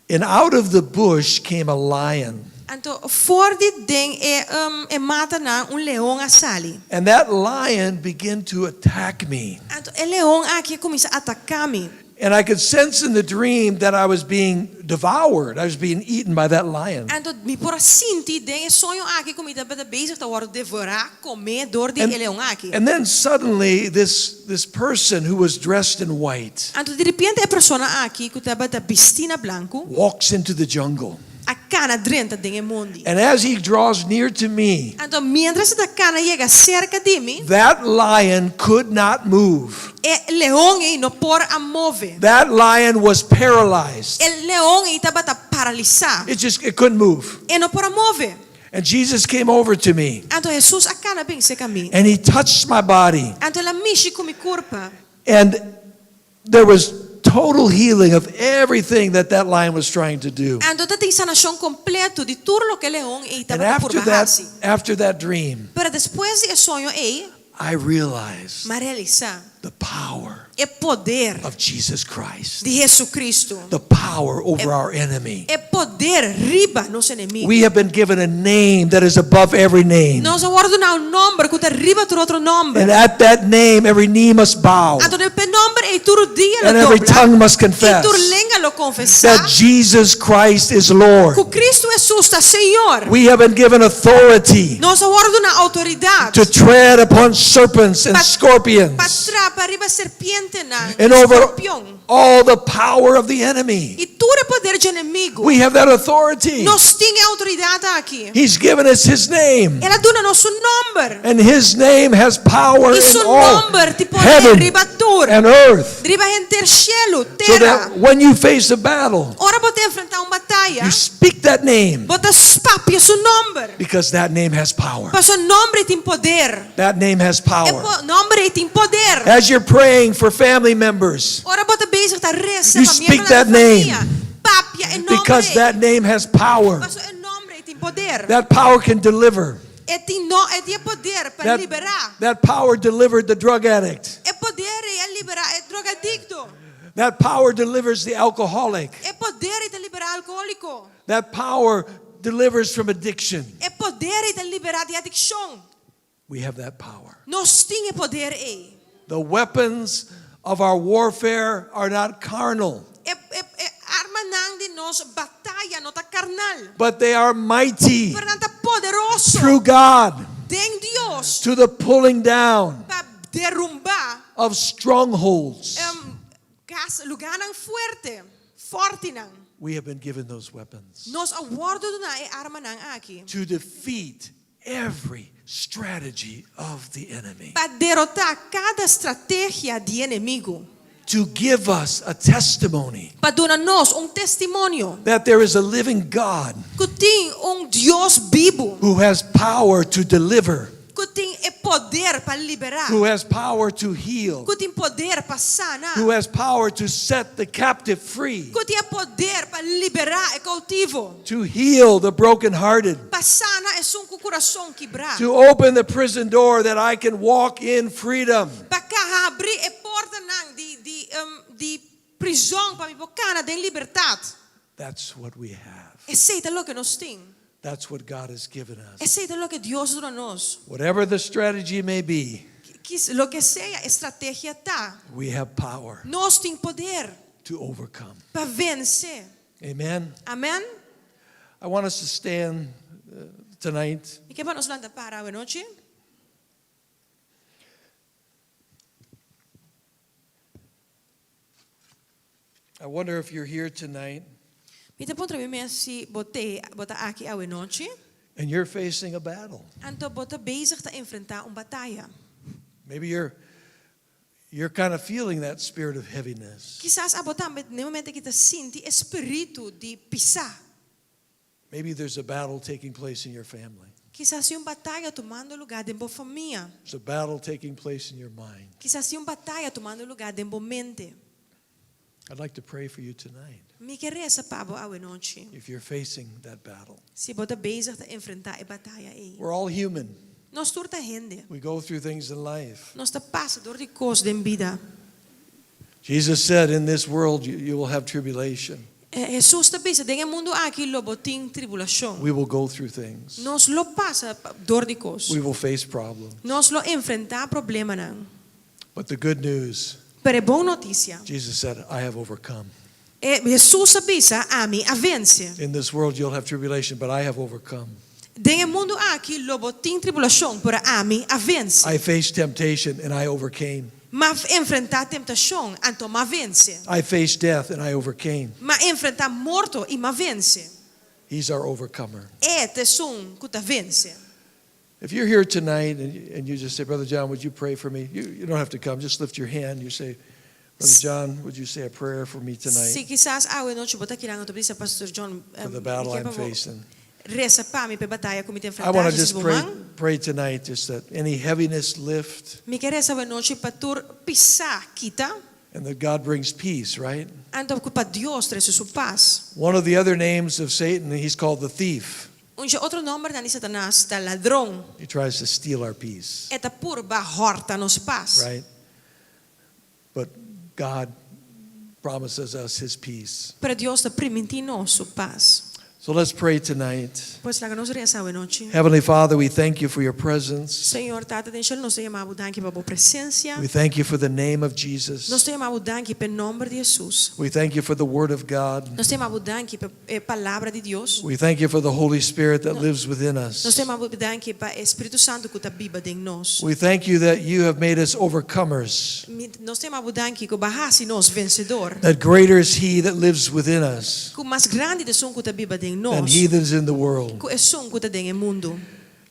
Speaker 9: And out of the bush came a lion.
Speaker 10: Anto for di den e um, e matanan un leon a sali.
Speaker 9: And that lion began to attack me.
Speaker 10: Anto e leon aki a kuminsá ataká mi.
Speaker 9: And I could sense in the dream that I was being devoured. I was being eaten by that lion.
Speaker 10: Anto mi por a sinti den e soño aki ku mi tabata bezig ta wòrdu devorá, komé, dor di
Speaker 9: And,
Speaker 10: e leon aki.
Speaker 9: and then suddenly this, this person who was dressed in white
Speaker 10: Anto diripiente e persona aki ku tabata bistí na blanku
Speaker 9: walks into the jungle.
Speaker 10: a kana drenta den e mondi.
Speaker 9: And as he draws near to me,
Speaker 10: Anto miéntras e ta kana yega serka di mi,
Speaker 9: that lion could not move.
Speaker 10: e leon ei no por a move.
Speaker 9: That lion was paralyzed.
Speaker 10: E leon ei tabata paralisá.
Speaker 9: It just it couldn't move.
Speaker 10: E no por a move.
Speaker 9: And Jesus came over to me
Speaker 10: Anto Hesus a kana bin serka mi.
Speaker 9: and he touched my body.
Speaker 10: Anto el a mishi ku mi kurpa.
Speaker 9: And there was total healing of everything that that lion was trying to do.
Speaker 10: Anto tatin sanashon kompleto di tur loke e leon ei
Speaker 9: And
Speaker 10: tabata
Speaker 9: after
Speaker 10: purba
Speaker 9: that,
Speaker 10: hasi.
Speaker 9: after that dream,
Speaker 10: Pero despues di e soño ei,
Speaker 9: I realized
Speaker 10: m'a realisá
Speaker 9: the power
Speaker 10: E poder
Speaker 9: of Jesus Christ,
Speaker 10: di Hesukristu.
Speaker 9: the power over our enemy.
Speaker 10: E poder riba nos enemigu.
Speaker 9: We have been given a name that is above every name.
Speaker 10: Nos a wòrdu duná un nòmber ku ta riba tur otro nòmber.
Speaker 9: And at that name, every knee must bow
Speaker 10: Anto den e nòmber ei tur rudia lo
Speaker 9: and every
Speaker 10: dobla
Speaker 9: tongue must
Speaker 10: i
Speaker 9: confess
Speaker 10: tur lenga lo konfesá
Speaker 9: that Jesus Christ is Lord.
Speaker 10: ku Kristu Hesus ta Señor.
Speaker 9: We have been given authority
Speaker 10: Nos a wòrdu duná outoridat
Speaker 9: to tread upon serpents and
Speaker 10: pa
Speaker 9: scorpions
Speaker 10: trapa riba serpientenan
Speaker 9: and
Speaker 10: i
Speaker 9: over
Speaker 10: skorpion
Speaker 9: all the power of the enemy.
Speaker 10: i tur e poder dje enemigu.
Speaker 9: We have that authority.
Speaker 10: Nos tin e outoridat aki.
Speaker 9: He's given us His name,
Speaker 10: El a duna nos su nòmber.
Speaker 9: and His name has power
Speaker 10: I
Speaker 9: in
Speaker 10: su
Speaker 9: all
Speaker 10: nòmber tin poder
Speaker 9: heaven
Speaker 10: riba tur,
Speaker 9: and earth.
Speaker 10: riba henter shelu,
Speaker 9: So
Speaker 10: tera.
Speaker 9: that when you face a battle,
Speaker 10: Ora bo ta enfrentá un bataya,
Speaker 9: you speak that name
Speaker 10: bo ta papia su nòmber.
Speaker 9: because that name has power.
Speaker 10: Paso e nòmber ei tin poder.
Speaker 9: That name has
Speaker 10: E
Speaker 9: power.
Speaker 10: nòmber ei tin poder.
Speaker 9: As you're praying for family members,
Speaker 10: Ora bo ta bezig ta resa
Speaker 9: you
Speaker 10: pa
Speaker 9: speak
Speaker 10: miembronan
Speaker 9: that
Speaker 10: di
Speaker 9: name
Speaker 10: famia, papia e nòmber
Speaker 9: because
Speaker 10: ei.
Speaker 9: that name has power.
Speaker 10: Paso e nòmber ei tin poder.
Speaker 9: That power can deliver.
Speaker 10: E tin no, e tin e poder pa
Speaker 9: That,
Speaker 10: liberá.
Speaker 9: that power delivered the drug addict.
Speaker 10: E poder ei a liberá e drogadikto.
Speaker 9: That power delivers the alcoholic.
Speaker 10: E poder ei ta liberá alkohóliko.
Speaker 9: That power delivers from addiction.
Speaker 10: E poder ei ta liberá di adikshon.
Speaker 9: We have that power.
Speaker 10: Nos tin e poder ei.
Speaker 9: The weapons of our warfare are not carnal,
Speaker 10: E, e, e armanan di nos bataya no ta karnal,
Speaker 9: but they are mighty
Speaker 10: pero nan ta poderoso
Speaker 9: through God
Speaker 10: den Dios
Speaker 9: to the pulling down
Speaker 10: pa derumbá
Speaker 9: of strongholds.
Speaker 10: um, kas, lugánan fuerte, fòrtinan.
Speaker 9: We have been given those weapons
Speaker 10: Nos a wòrdu duná e armanan aki
Speaker 9: to defeat every strategy of the enemy,
Speaker 10: pa derotá kada strategia di enemigu,
Speaker 9: to give us a testimony
Speaker 10: pa duna nos un testimonio
Speaker 9: that there is a living God
Speaker 10: ku tin un Dios bibu,
Speaker 9: who has power to deliver,
Speaker 10: ku tin e poder pa liberá,
Speaker 9: who has power to heal,
Speaker 10: ku tin poder pa sana,
Speaker 9: who has power to set the captive free,
Speaker 10: ku tin e poder pa liberá e koutivo,
Speaker 9: to heal the brokenhearted,
Speaker 10: pa sana esun ku kurason kibrá,
Speaker 9: to open the prison door that I can walk in freedom.
Speaker 10: pa habri e portanan di di um, di prizòn pa mi por kana den libertat.
Speaker 9: That's what we have.
Speaker 10: Esei ta loke nos tin.
Speaker 9: That's what God has given us.
Speaker 10: Esei ta loke Dios a duna nos.
Speaker 9: Whatever the strategy may be,
Speaker 10: Kis, loke sea e strategia ta,
Speaker 9: we have power
Speaker 10: nos tin poder
Speaker 9: to overcome.
Speaker 10: pa vense.
Speaker 9: Amen.
Speaker 10: Amèn?
Speaker 9: I want us to stand uh, tonight.
Speaker 10: Mi ke pa nos lanta para awe nochi.
Speaker 9: I wonder if you're here tonight
Speaker 10: Mi ta puntra mi mes si bo t'ei, bo ta aki awe nochi.
Speaker 9: and you're facing a battle.
Speaker 10: Anto bo ta bezig ta enfrentá un bataya.
Speaker 9: Maybe you're you're kind of feeling that spirit of heaviness.
Speaker 10: Kisas abo tambe na e momento aki ta sinti e spiritu di pisá.
Speaker 9: Maybe there's a battle taking place in your family.
Speaker 10: Kisas tin un bataya tumando lugá den bo famia.
Speaker 9: There's a battle taking place in your mind.
Speaker 10: Kisas tin un bataya tumando lugá den bo mente.
Speaker 9: I'd like to pray for you tonight
Speaker 10: Mi ke resa pa bo awe nochi.
Speaker 9: if you're facing that battle.
Speaker 10: Si bo ta bezig ta enfrentá e bataya ei.
Speaker 9: We're all human.
Speaker 10: Nos tur ta hende.
Speaker 9: We go through things in life.
Speaker 10: Nos ta pasa dor di kos den bida.
Speaker 9: Jesus said, In this world you, you will have tribulation.
Speaker 10: Hesus ta bisa, Den e mundu aki lo bo tin tribulashon.
Speaker 9: We will go through things.
Speaker 10: Nos lo pasa dor di kos.
Speaker 9: We will face problems.
Speaker 10: Nos lo enfrentá problemanan.
Speaker 9: But the good news,
Speaker 10: Pero e bon notisia,
Speaker 9: Jesus said, I have overcome.
Speaker 10: e Hesus a bisa, Ami a vense.
Speaker 9: In this world you'll have tribulation, but I have overcome.
Speaker 10: Den e mundu aki lo bo tin tribulashon, pero ami a vense.
Speaker 9: I faced temptation and I overcame.
Speaker 10: M'a enfrentá tentashon, anto m'a vense.
Speaker 9: I faced death and I overcame.
Speaker 10: M'a enfrentá morto i m'a vense.
Speaker 9: He's our overcomer.
Speaker 10: E ta esun ku ta vense.
Speaker 9: If you're here tonight and you, and you just say, Brother John, would you pray for me? You, you don't have to come. Just lift your hand. You say, Brother John, would you say a prayer for me tonight
Speaker 10: Si kisas awe nochi bo ta akinan anto bisa Pastor John,
Speaker 9: for the battle
Speaker 10: mi ke
Speaker 9: I'm
Speaker 10: pa bo
Speaker 9: facing?
Speaker 10: resa pa mi p'e bataya ku mi ta
Speaker 9: I
Speaker 10: enfrentá,
Speaker 9: want to
Speaker 10: djis
Speaker 9: just
Speaker 10: bo
Speaker 9: pray,
Speaker 10: man.
Speaker 9: pray tonight just that any heaviness lift
Speaker 10: Mi ke resa awe nochi pa tur pisá kita,
Speaker 9: and that God brings peace, right?
Speaker 10: anto ku pa Dios trese su pas.
Speaker 9: One of the other names of Satan, he's called the thief.
Speaker 10: Un dje otro nòmbernan di Satanas ta ladron.
Speaker 9: He tries to steal our peace,
Speaker 10: E ta purba hòrta nos pas.
Speaker 9: right? But God promises us his peace.
Speaker 10: Pero Dios ta primintí nos su pas.
Speaker 9: So let's pray tonight.
Speaker 10: Pues laga nos resa awe nochi.
Speaker 9: Heavenly Father, we thank you for your presence.
Speaker 10: Señor Tata den shelu, nos ta yama bo danki pa bo presensia.
Speaker 9: We thank you for the name of
Speaker 10: Nos
Speaker 9: Jesus.
Speaker 10: ta yama bo danki pa e nomber di Hesus.
Speaker 9: We thank you for the Word of God.
Speaker 10: Nos ta yama bo danki pa e Palabra di Dios.
Speaker 9: We thank you for the Holy Spirit that lives within
Speaker 10: Nos ta
Speaker 9: us.
Speaker 10: yama bo danki pa e Spiritu Santu ku ta biba den nos.
Speaker 9: We thank you that you have made us overcomers,
Speaker 10: Nos ta yama bo danki ku bo a hasi nos vensedor.
Speaker 9: that greater is He that lives within us
Speaker 10: Ku mas grandi ta esun ku ta biba den
Speaker 9: than
Speaker 10: nos
Speaker 9: he that is in the world.
Speaker 10: ku esun ku ta den e mundu.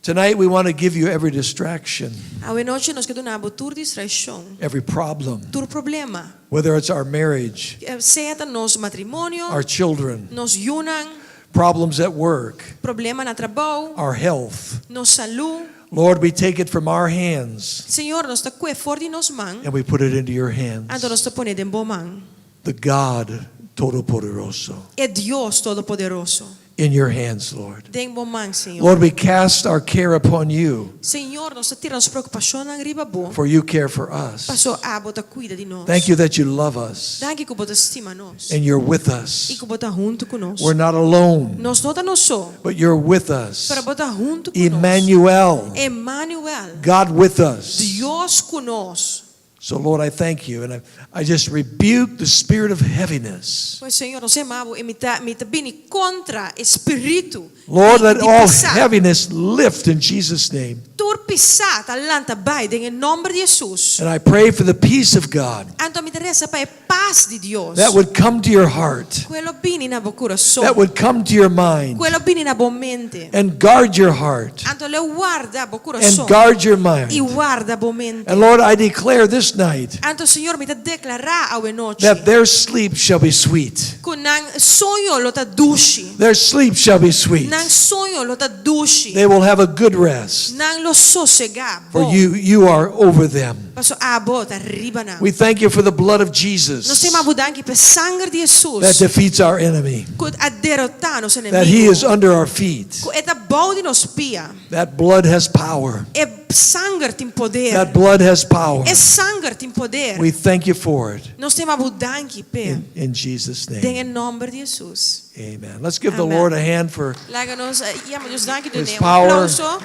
Speaker 9: Tonight we want to give you every distraction,
Speaker 10: Awe nochi nos ke duna bo tur distraishon,
Speaker 9: every problem,
Speaker 10: tur problema,
Speaker 9: whether it's our marriage,
Speaker 10: sea ta nos matrimonio,
Speaker 9: our children,
Speaker 10: nos yunan,
Speaker 9: problems at work,
Speaker 10: problema na trabou,
Speaker 9: our health.
Speaker 10: nos salú.
Speaker 9: Lord, we take it from our hands
Speaker 10: Señor, nos ta kue for di nos man,
Speaker 9: and we put it into your hands.
Speaker 10: anto nos ta pone den bo man.
Speaker 9: The God Todopoderoso.
Speaker 10: E Dios Todopoderoso.
Speaker 9: In your hands, Lord.
Speaker 10: Den bo man, Señor.
Speaker 9: Lord, we cast our care upon you,
Speaker 10: Señor, nos ta tira nos preokupashonnan riba bo,
Speaker 9: for you care for us.
Speaker 10: paso abo ta kuida di nos.
Speaker 9: Thank you that you love us
Speaker 10: Danki ku bo ta stima nos
Speaker 9: and you're with
Speaker 10: i
Speaker 9: us.
Speaker 10: ku bo ta huntu ku nos.
Speaker 9: We're not alone,
Speaker 10: Nos no ta nos so,
Speaker 9: but you're with us.
Speaker 10: pero bo ta huntu ku nos.
Speaker 9: Emmanuel,
Speaker 10: Emmanuel,
Speaker 9: God with us.
Speaker 10: Dios ku nos.
Speaker 9: So, Lord, I thank you. And I, I just rebuke the spirit of heaviness.
Speaker 10: Pues Señor, nos ta yama bo i mi ta mi ta bini kontra e spiritu
Speaker 9: Lord,
Speaker 10: di
Speaker 9: let
Speaker 10: di
Speaker 9: all
Speaker 10: pisá.
Speaker 9: heaviness lift in Jesus' name.
Speaker 10: Tur pisá ta lanta bai den e nòmber di Hesus.
Speaker 9: And I pray for the peace of God
Speaker 10: Anto mi ta resa pa e pas di Dios.
Speaker 9: that would come to your heart,
Speaker 10: Ku e lo bini na bo kurason.
Speaker 9: that would come to your mind,
Speaker 10: Ku e lo bini na bo mente.
Speaker 9: and guard your heart
Speaker 10: Anto lo e warda bo
Speaker 9: and
Speaker 10: kurason
Speaker 9: guard your mind.
Speaker 10: i warda bo mente.
Speaker 9: And Lord, I declare this night
Speaker 10: Anto Señor, mi ta deklará awe nochi
Speaker 9: that their sleep shall be sweet.
Speaker 10: ku nan soño lo ta dushi.
Speaker 9: Their sleep shall be sweet.
Speaker 10: Nan soño lo ta dushi.
Speaker 9: They will have a good rest,
Speaker 10: Nan lo sosegá
Speaker 9: for
Speaker 10: bon.
Speaker 9: you, you are over them.
Speaker 10: Paso abo ta riba nan.
Speaker 9: We thank you for the blood of
Speaker 10: Nos
Speaker 9: Jesus
Speaker 10: ta yama bo danki pa e sanger di
Speaker 9: that
Speaker 10: Hesus
Speaker 9: defeats our enemy,
Speaker 10: ku a derotá nos
Speaker 9: that he is
Speaker 10: enemigu.
Speaker 9: under our feet.
Speaker 10: Ku e ta bou di nos pia.
Speaker 9: That blood has power.
Speaker 10: E sanger tin poder.
Speaker 9: That blood has power.
Speaker 10: E sanger tin poder.
Speaker 9: We thank you for it.
Speaker 10: Nos ta yama bo danki p'e.
Speaker 9: In, in Jesus'
Speaker 10: Den
Speaker 9: name.
Speaker 10: e nòmber di Hesus.
Speaker 9: Amen. Let's give the
Speaker 10: Amen.
Speaker 9: Lord a hand for
Speaker 10: Laga nos yama Dios danki
Speaker 9: His
Speaker 10: dun'é un
Speaker 9: power.
Speaker 10: aplauso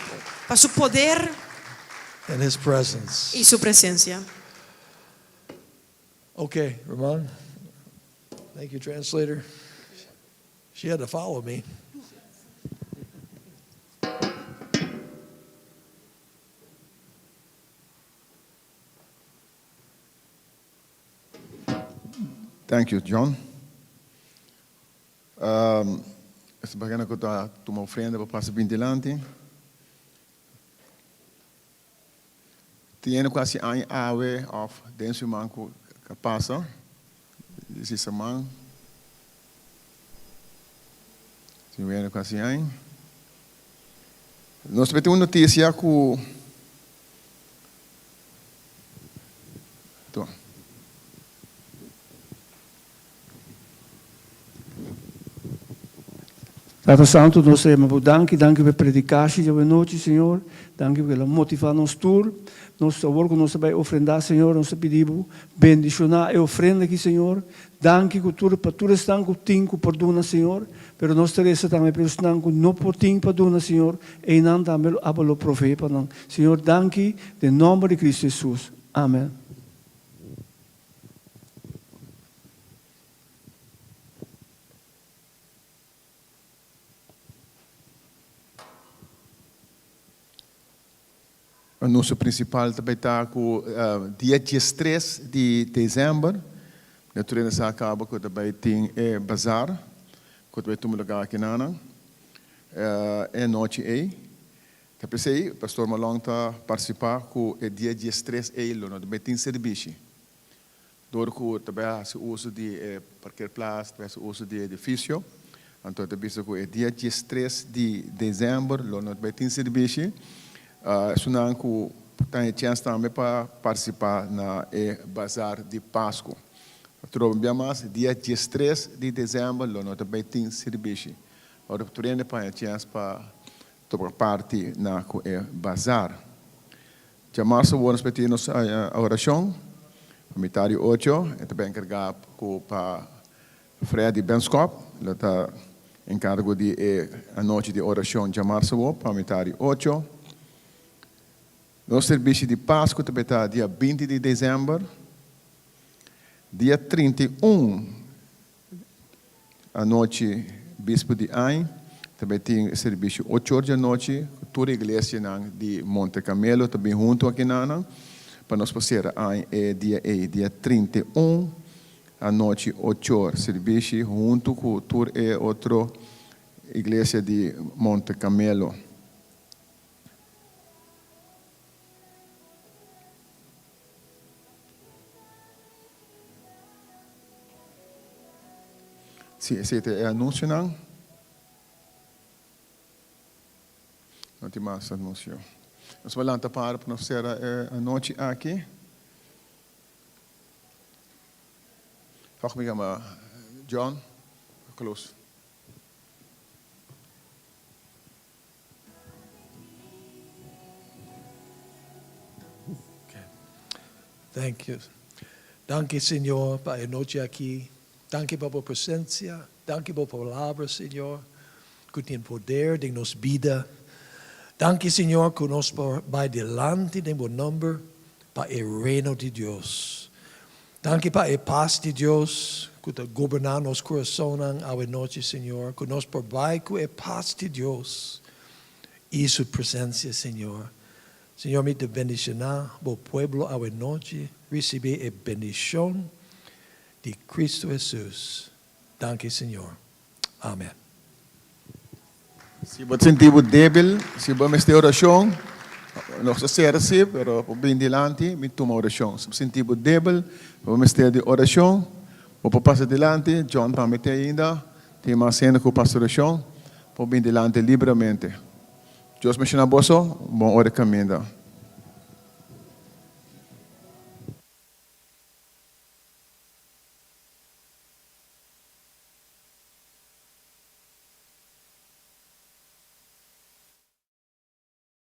Speaker 10: pa su poder
Speaker 9: and his presence.
Speaker 10: i su presensia.
Speaker 9: Okay, Ramon. Thank you, translator. She had to follow me.
Speaker 1: Thank you, John. Um, esta bacana ku ta tuma ofrenda pa pasa bin dilanti. Tin hende ku hasi aña awe òf den siman ku a pasa, di siman. Tin hende ku hasi aña. Nos tambe tin un notisia ku
Speaker 3: Tata Santu, nos ta yama Bo danki, danki pa e predikashi djawe nochi, Señor. Danki pasobra el a motivá nos tur. Nos awor ku nos ta bai ofrendá, Señor, nos ta pidi Bo bendishoná e ofrenda aki, Señor. Danki ku tur pa tur esnan ku tin ku por duna, Señor. Pero nos ta resa tambe pa esnan ku no por tin pa duna, Señor. Einan tambe lo abo lo proveé pa nan. Señor, danki den nòmber di Cristo Hesus. Amen.
Speaker 1: Anuncio principal ta bay ta cu dia diestres di december na tur hende sa caba cu ta bay tin e bazaar cu ta bay tuma lugar aki nanan e anochi ey. Ta pesey Pastor Malong ta participa cu e dia diestres ey lo no ta bay tin servishi. Dor ku ta bai hasi uso di e parkeerplaats, ta bai hasi uso di e edifisio, anto ta bisa ku e dia diestres di desèmber lo no ta bai tin sirbishi. Esunnan ku ta e chèns tambe pa partisipá na e bazar di Pasku. Trobe un bia mas, dia diestres di desèmber lo no ta bai tin sirbishi. Ora tur hende pa haña chèns pa tuma parti na ku e bazar. Djamarsa awor nos meti nos orashon. Pa mitar di ocho e ta bay encarga cu pa Freddy Benschop lo ta encargo di e anochi di oracion djamarsa awo pa mitar di ocho. Nos servicio di Pascu ta bay ta dia 20 di december. Dia 31 anochi bispo di añ ta bay tin servicio ocho or di anochi cu tur iglesianan di Monte Carmelo ta bin hunto akinanan pa nos por cera añ e dia ey dia 31 anochi ocho or servicio hunto cu tur e otro iglesia di Monte Carmelo. Sí, esei ta e anunsionan. No tin mas anunsio. Nos por lanta para pa nos sera e anochi aki. Tòg mi yama John pa close.
Speaker 9: Thank you. Danki, Señor, pa e nochi aki. Danki pa bo presencia. Danki pa bo palabra, Señor, cu tin poder den nos bida. Danki, Señor, cu nos por bay dilanti den bo nomber pa e reino di Dios. Danki pa e paz di Dios cu ta goberna nos curasonnan awe nochi, Señor, cu nos por bay cu e paz di Dios y su presencia, Señor. Señor, mi ta bendiciona bo pueblo awe nochi, ricibi e bendicion di Cristo Jesus. Danki, Señor. Amen.
Speaker 1: Si bo ta sinti bo debil, si bo mester oracion, nos ta cera si, pero bo bin dilanti, mi tuma oracion. Si bo sinti bo debil, bo mester di oracion, bo por pasa dilanti, John tambe tin ainda, tin mas hende cu pasa oracion, por bin dilanti libremente. Dios menciona boso, un bon ora di caminda.